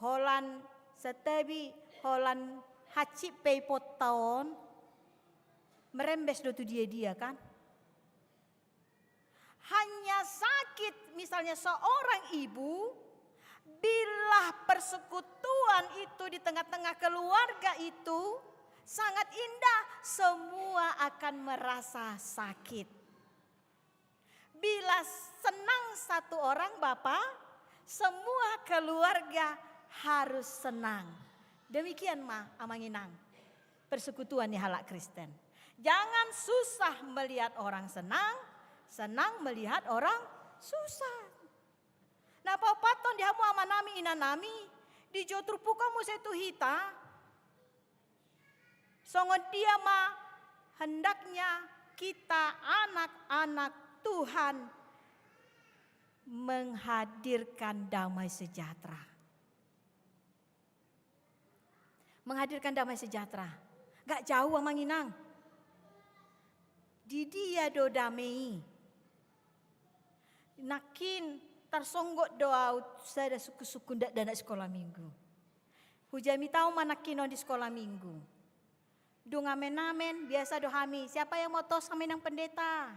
holan santabi, holan hansit pe iponta on, merembes do tu dia-dia kan? Hanya sakit, misalnya seorang ibu, bila persekutuan itu di tengah-tengah keluarga itu sangat indah, semua akan merasa sakit. Bila senang satu orang bapa, semua keluarga harus senang. Demikian ma amang inang, persekutuan ni halak Kristen. Jangan susah melihat orang senang, senang melihat orang susah. Na paopathon di hamu amanami inanami, dijou turpuk on muse tu hita. Songon dia ma hendaknya kita anak-anak Tuhan menghadirkan damai sejahtera. Menghadirkan damai sejahtera. Gak jauh amang inang. Di dia do dame i? Nangkin tarsonggot do au sada sungkun-sungkun dakdanak sikola minggu. Hujamita au ma nangkin on di sikola minggu. Dung amen-amen, biasa do hami, siapa yang mau tos sama inang pendeta?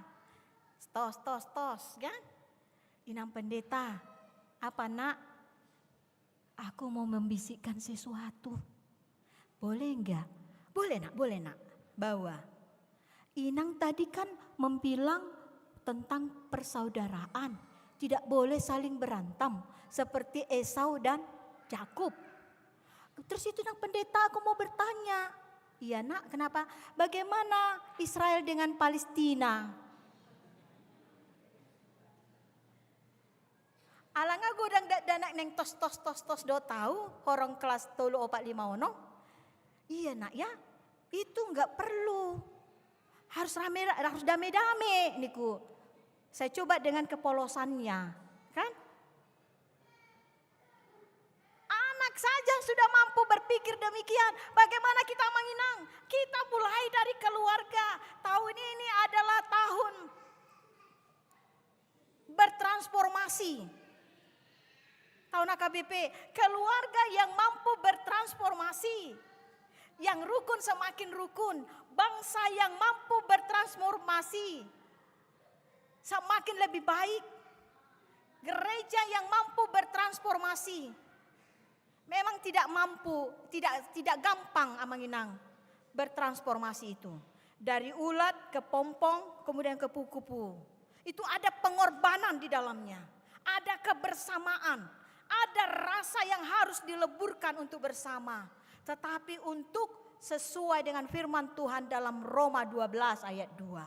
Tos, tos, tos, kan? Inang pendeta, apa nak? Aku mau membisikkan sesuatu. Boleh enggak? Boleh nak, boleh nak. Bawa. Inang tadi kan membilang tentang persaudaraan. Tidak boleh saling berantem seperti Esau dan Yakub. Terus itu nang pendeta, aku mau bertanya. Iya nak, kenapa? Bagaimana Israel dengan Palestina? Ala nga godang dakdanak naeng tos, tos, tos, tos do tau, horong kelas tolu, opat, lima, onom. Iya nak ya, itu nggak perlu. Harus rame, harus dame-dame niku. Saya coba dengan kepolosannya, kan? Anak saja sudah mampu berpikir demikian. Bagaimana kita amang inang? Kita mulai dari keluarga. Tahun ini adalah tahun bertransformasi. Tahun H K B P, keluarga yang mampu bertransformasi, yang rukun semakin rukun, bangsa yang mampu bertransformasi semakin lebih baik. Gereja yang mampu bertransformasi. Memang tidak mampu, tidak tidak gampang, Amang Inang, bertransformasi itu. Dari ulat ke pompong, kemudian ke kupu-kupu. Itu ada pengorbanan di dalamnya. Ada kebersamaan. Ada rasa yang harus dileburkan untuk bersama. Tetapi untuk sesuai dengan firman Tuhan dalam Roma dua belas ayat dua.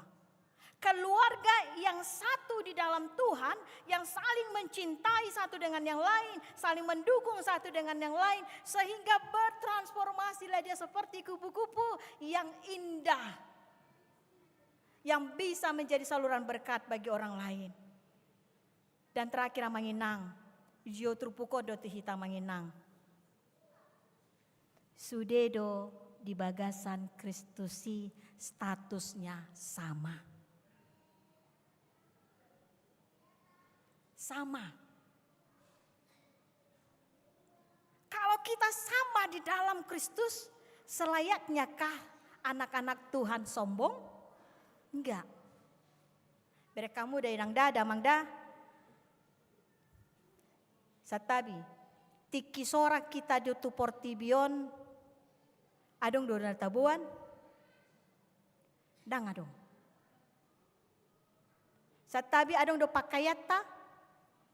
Keluarga yang satu di dalam Tuhan, yang saling mencintai satu dengan yang lain, saling mendukung satu dengan yang lain, sehingga bertransformasilah dia seperti kupu-kupu yang indah, yang bisa menjadi saluran berkat bagi orang lain. Dan terakhir, Amang Inang, jotrupukkon do tu hita, Amang Inang. Sude do di bagasan Kristus i statusnya sama. Sama. Kalau kita sama di dalam Kristus, selayaknyakah anak-anak Tuhan sombong? Enggak. Berek hamu da, Inang da, Damang da. Santabi, tingki so ra hita do tu portibi on, adong do na taboan? Ndang adong. Santabi, adong do pakaianta?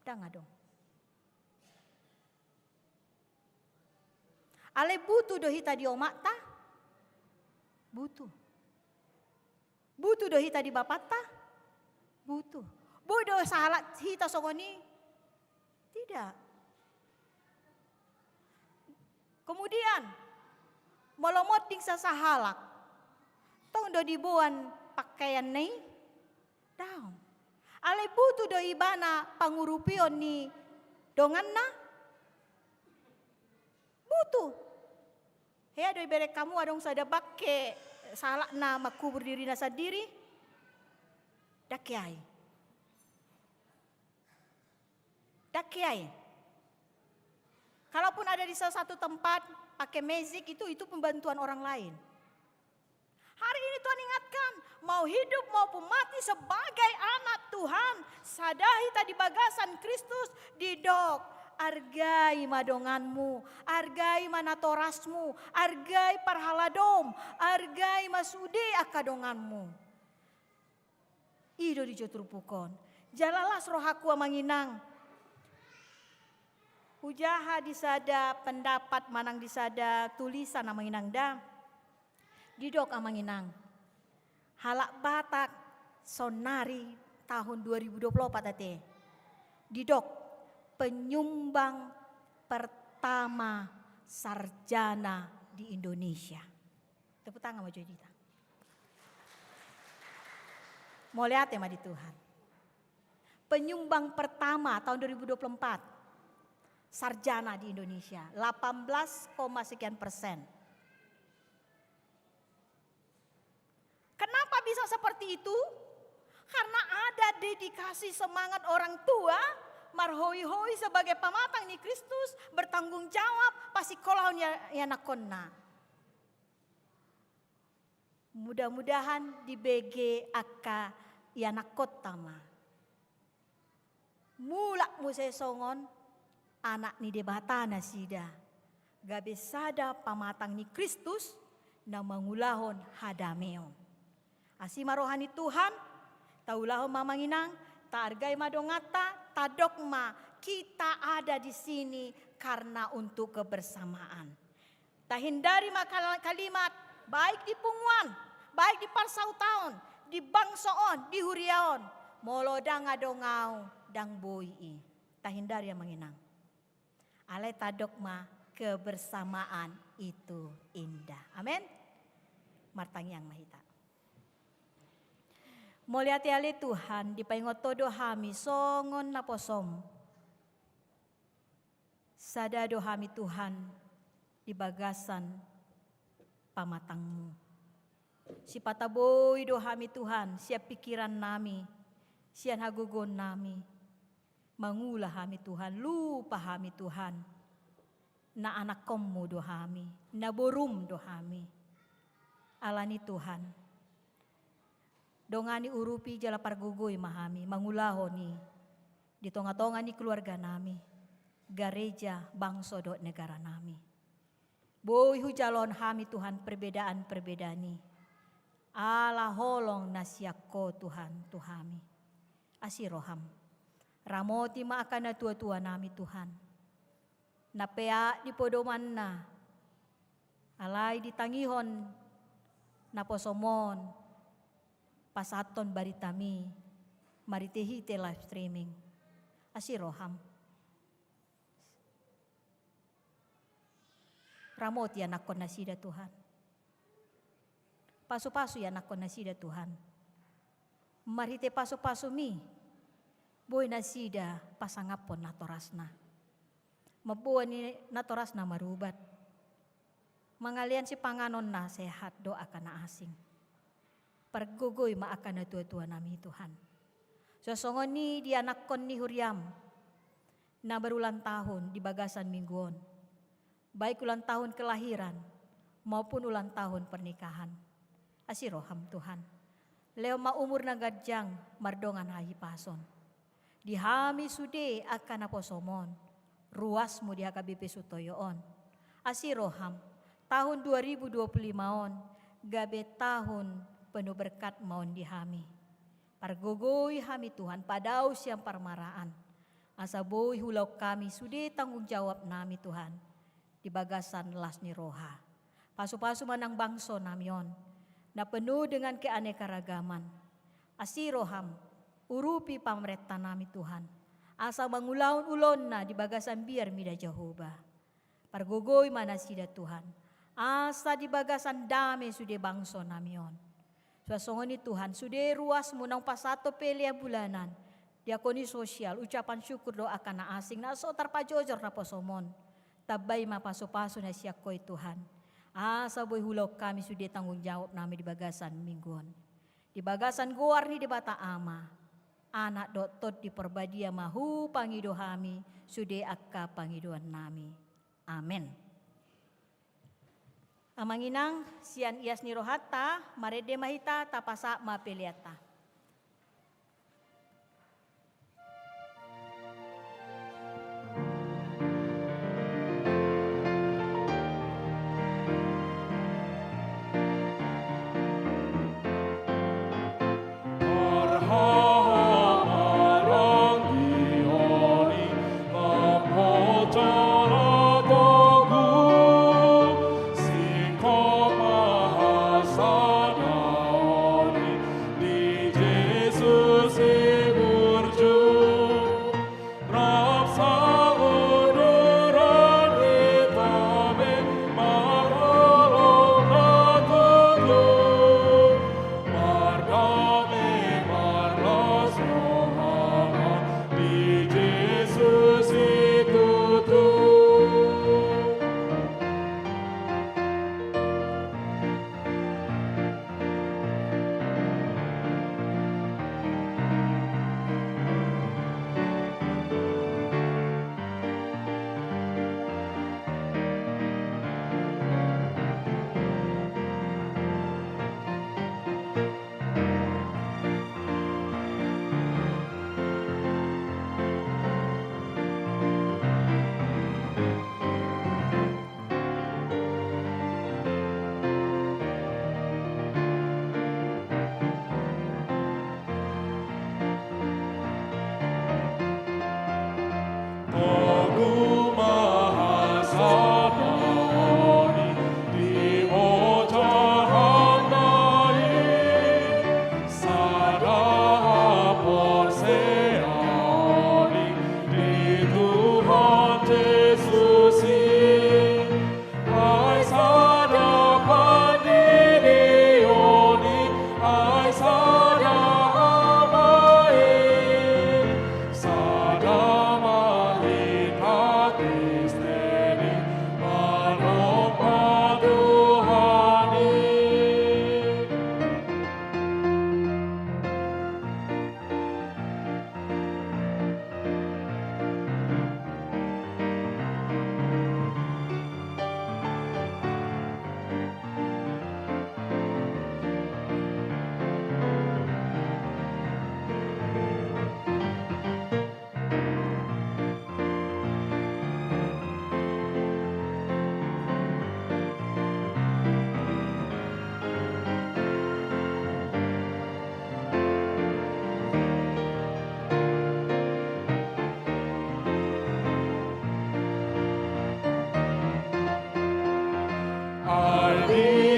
Ndang adong. Alai butuh do hita di omakta? Butuh. Butuh do hita di bapanta? Butuh. Boi do sahalak hita songon i? Tidak. Kemudian, molo monding sasahalak, tong do diboan pakaianna i? Daong. Alai butuh do ibana pangurupion ni donganna? Butuh. Hea do iberek hamu adong sada bangke sahalakna mangkubur dirina sandiri? Ndang hea i. Ndang hea i. Kalaupun ada di salah satu tempat pakai magic itu, itu pembantuan orang lain. Hari ini Tuhan ingatkan, mau hidup maupun mati sebagai anak Tuhan, sada hita di bagasan Kristus, didok, argai ma donganmu, argai ma natorasmu, argai parhaladom, argai ma sude angka donganmu. I do dijotrupukkon. Jala las rohangku, Amang Inang. Hujaha di sada pendapat manang di sada tulisan, Amang Inang da. Didok, Amang Inang, halak Batak saonari tahun dua ribu dua puluh empat ate, didok penyumbang pertama sarjana di Indonesia. Tepuk tangan ma jo di hita. Mauliate ma di Tuhan. Penyumbang pertama tahun dua ribu dua puluh empat, sarjana di Indonesia, delapan belas koma sekian persen. Kenapa bisa seperti itu? Karena ada dedikasi semangat orang tua, marhoihoi sebagai pamatang ni Kristus, bertanggung jawab, pasikkolahon ia, ianakkonna. Mudah-mudahan dibege angka ianakkonta ma. Mulak muse songon anak ni Debata nasida, gabe sada pamatang ni Kristus na mangulahon hadameon. Asi ma roha ni Tuhan, taulahon ma, Amang Inang, taargai ma donganta, tadok ma, kita ada di sini karena untuk kebersamaan. Tahindari ma kal-, kalimat, baik di punguan, baik di parsautaon, di bangso on, di huria on, molo ndang adong ahu, ndang boi i. Tahindari, Amang Inang. Alai tadok ma, kebersamaan itu indah. Amen. Martangiang ma hita. Mauliate ale Tuhan, dipaingot Ho do hami songon naposom. Sada do hami Tuhan di bagasan pamatang-Mu. Sipata boi do hami Tuhan, sian pingkiran nami, sian hagogoon nami. Mangula hami Tuhan, lupa hami Tuhan. Na anakkon-Mu do hami, na borum do hami. Alani Tuhan. Dongani, urupi jala pargogoi ma hami, mangulahon i. di tonga-tonga ni keluarga nami, gareja, bangso dohot negara nami. Boi hujalohon hami Tuhan perbedaan-perbedaan i, ala holong na sian Ho Tuhan tu hami. Asi roham. Ramoti ma angka natua-tua nami Tuhan. Na peak di podomanna, alai ditangihon naposom on, pasahathon baritami marhite-hite live streaming. Asi roham. Ramoti ianakhon nasida Tuhan. Pasu-pasu ianakhon nasida Tuhan. Marhite pasu-pasumi, boi nasida pasangaphon natorasna. Mamboan i natorasna marubat. Mangalean sipanganon na sehat dohot angka na asing. Pargogoi ma angka natua-tua nami Tuhan. Suang songon i di anakhon ni huriam na berulang tahun di bagasan minggu on, baik ulang tahun kelahiran maupun ulang tahun pernikahan. Asi roham Tuhan. Lehon ma umur na ganjang mardongan hahipason. Di hami sude angka naposom on, ruasmu di H K B P Sutoyo on. Asi roham, tahun dua ribu dua puluh lima on gabe tahun penuh berkat ma on di hami. Pargogoi hami Tuhan, padao sian parmaraan. Asa boi huulahon hami sude tanggung jawab nami Tuhan di bagasan las ni roha. Pasu-pasu ma nang bangso nami on, na penuh dengan keanekaragaman. Asi roham, urupi pamarenta nami Tuhan, asa mangulahon ulaonna di bagasan biar mida Jahowa. Pargogoi ma nasida Tuhan, asa di bagasan dame sude bangso nami on. Suang songon i Tuhan, sude ruasmu naung pasahathon pelean bulanan, diakoni sosial, ucapan syukur dohot angka na asing na so tarpajojor naposom on. Tambai ma pasu-pasu na sian Ho i Tuhan, asa boi huulahon hami sude tanggung jawab nami di bagasan minggu on. Di bagasan goar ni Debata Ama, Anak dohot Tondi Parbadia ma hupangido hami sude angka pangidoan nami. Amen. Amang inang, sian ias ni rohanta, marende ma hita, tapasahat ma peleanta.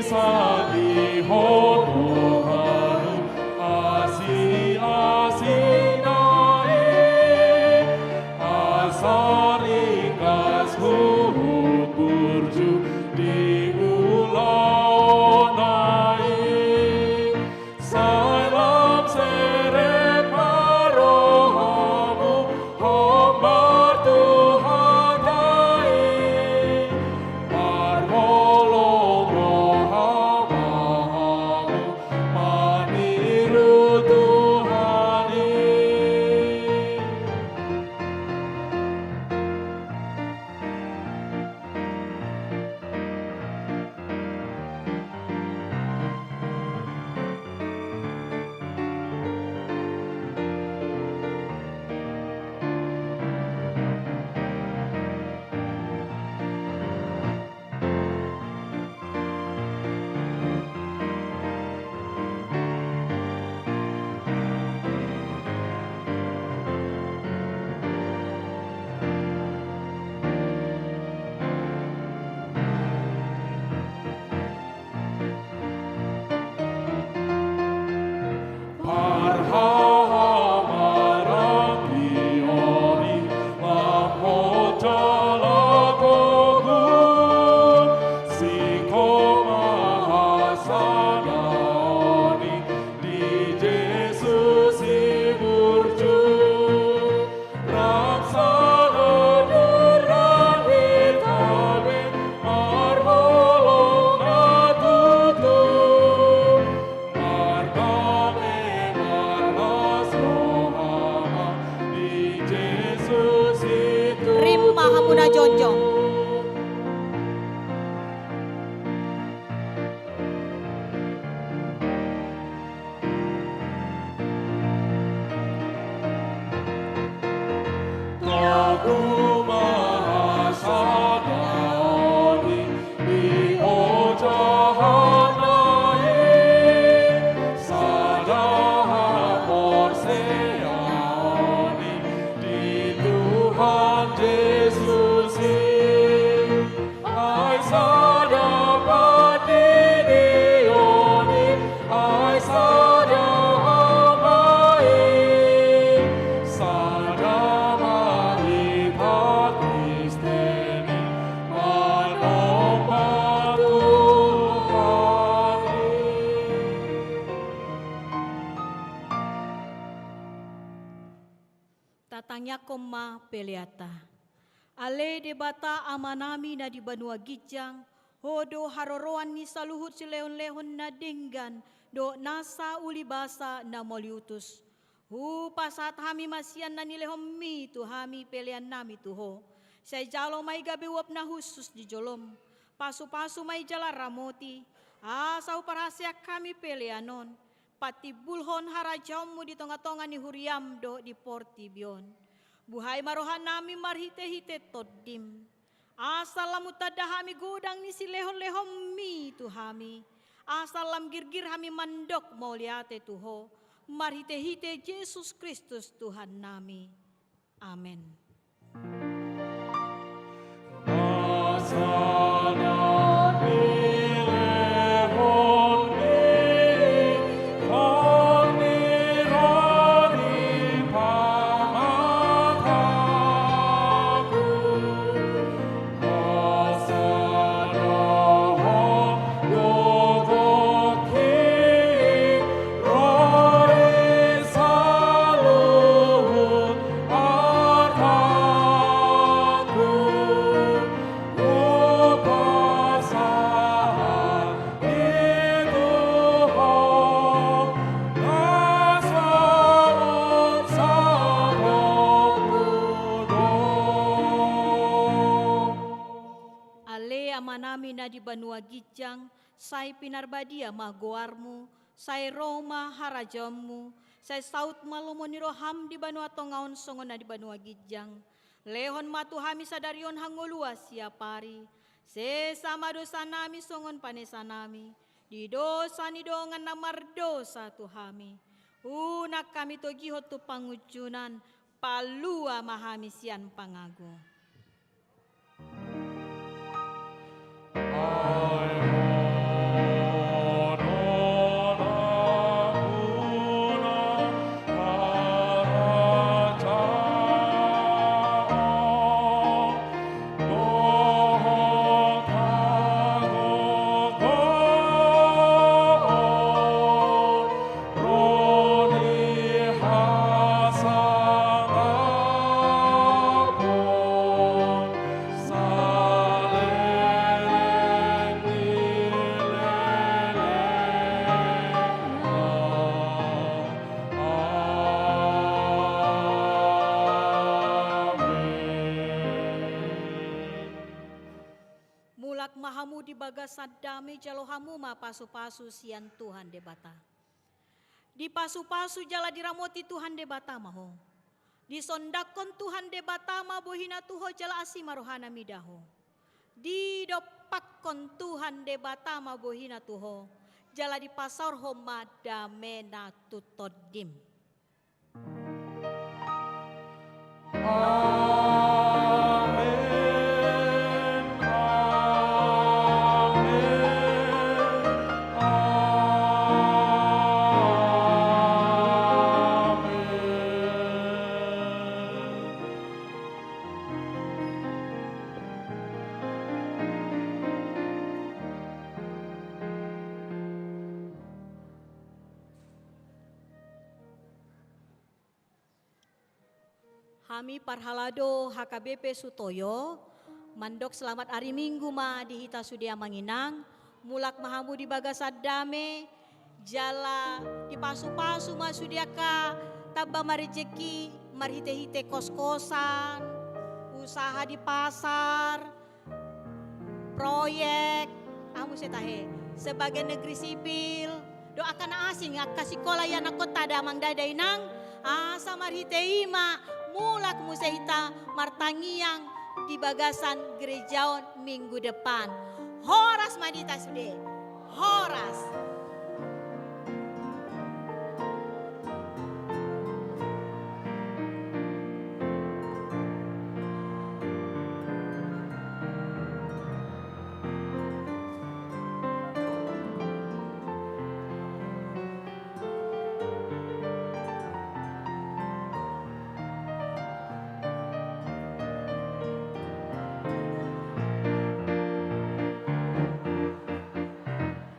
Salihon rohamu asi-asina i, asa ringkas huhut burju di ulaonna i. Sai lam serep ma rohamu hombar tu hata i, marholong roha ma hamu maniru Tuhan i. Parhahamaranggi on i, lam hot jala togu, singkop ma hasadaon i, di Jesus i burju. Rap sada durang hita be marholong na tutu, mardame marlas roha ma di Jesus i tutu. Rap ma hamu na jongjong. Togu ma hasadaon i, di ojahanna i, sada haporseaon i, di Tuhan Jesus i. Ai sada pandidion i, ai sada Ama i, sada ma hita Kristen i, manomba Tuhan i. Tatangiangkon ma peleanta. Ale Debata Amanami na di banua ginjang, Ho do haroroan ni saluhut silehonlehon na denggan dohot nasa ulibasa na mauliutus. Hupasahat hami ma sian na nilehonMi tu hami peleannami tu Ho. Sai jalo ma i gabe uap na hushus di joloM. Pasupasu ma i jala ramoti, asa huparhaseang hami pelean on patimbulhon harajaonMu di tongatonga ni huriaM dohot di portibi on. Buhai ma rohanami marhitehite TondiM, asa lam hutanda hami godang ni silehonlehonMi tu hami, asa lam girgir hami mandok mauliate tu Ho, marhitehite Jesus Kristus Tuhannami. Amen. Ale Amanami na di banua ginjang, sai pinarbadia ma goarMu, sai ro ma harajaonMu, sai saut ma lomo ni rohaM di banua tonga on songon na di banua ginjang. Lehon ma tu hami sadari on hangoluan siapari, sesa ma dosanami songon panesanami di dosa ni dongan na mardosa tu hami. Unang hami togihon tu pangunjunan, palua ma hami sian pangago. bagasan dame, jalo hamu ma pasu-pasu sian Tuhan Debata. Dipasupasu jala diramoti Tuhan Debata ma ho. Disondangkon Tuhan Debata ma bohina tu ho jala asi ma rohana mida ho. Didompakkon Tuhan Debata ma bohina tu ho, jala dipasaorhon ma damena tu tondim. Amen, amen, amen. Hami parhalado H K B P Sutoyo, mandok selamat ari Minggu ma di hita sude amang inang, mulak ma hamu di bagasan dame, jala dipasu-pasu ma sude angka tamba marejeki, marhite-hite kos-kosan, usaha di pasar, proyek, aha muse tahe, sebagai negeri sipil, dohot angka na asing, angka sikola ianakhonta da amang da inang, asa marhite i ma mulak muse hita martangiang di bagasan gereja on minggu depan. Horas ma di hita sude. Horas.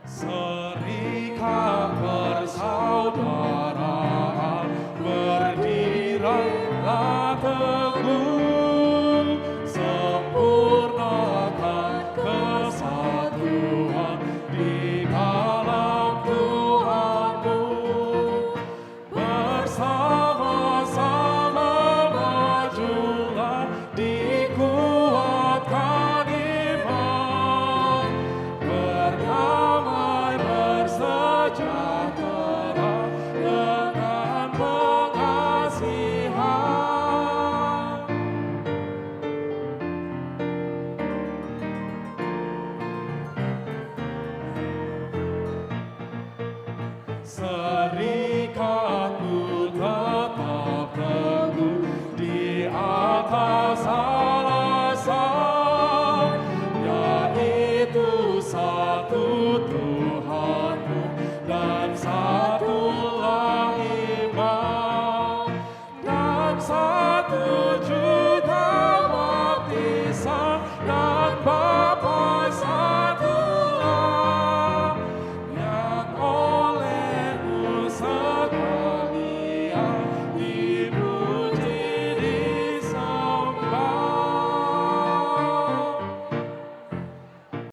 Serikat persaudaraan, berdirilah teguh, sempurnakan kesatuan di dalam Tuhanmu. Bersama-sama majulah, dikuatkan iman, berdamai bersejahtera dengan pengasihan. Seri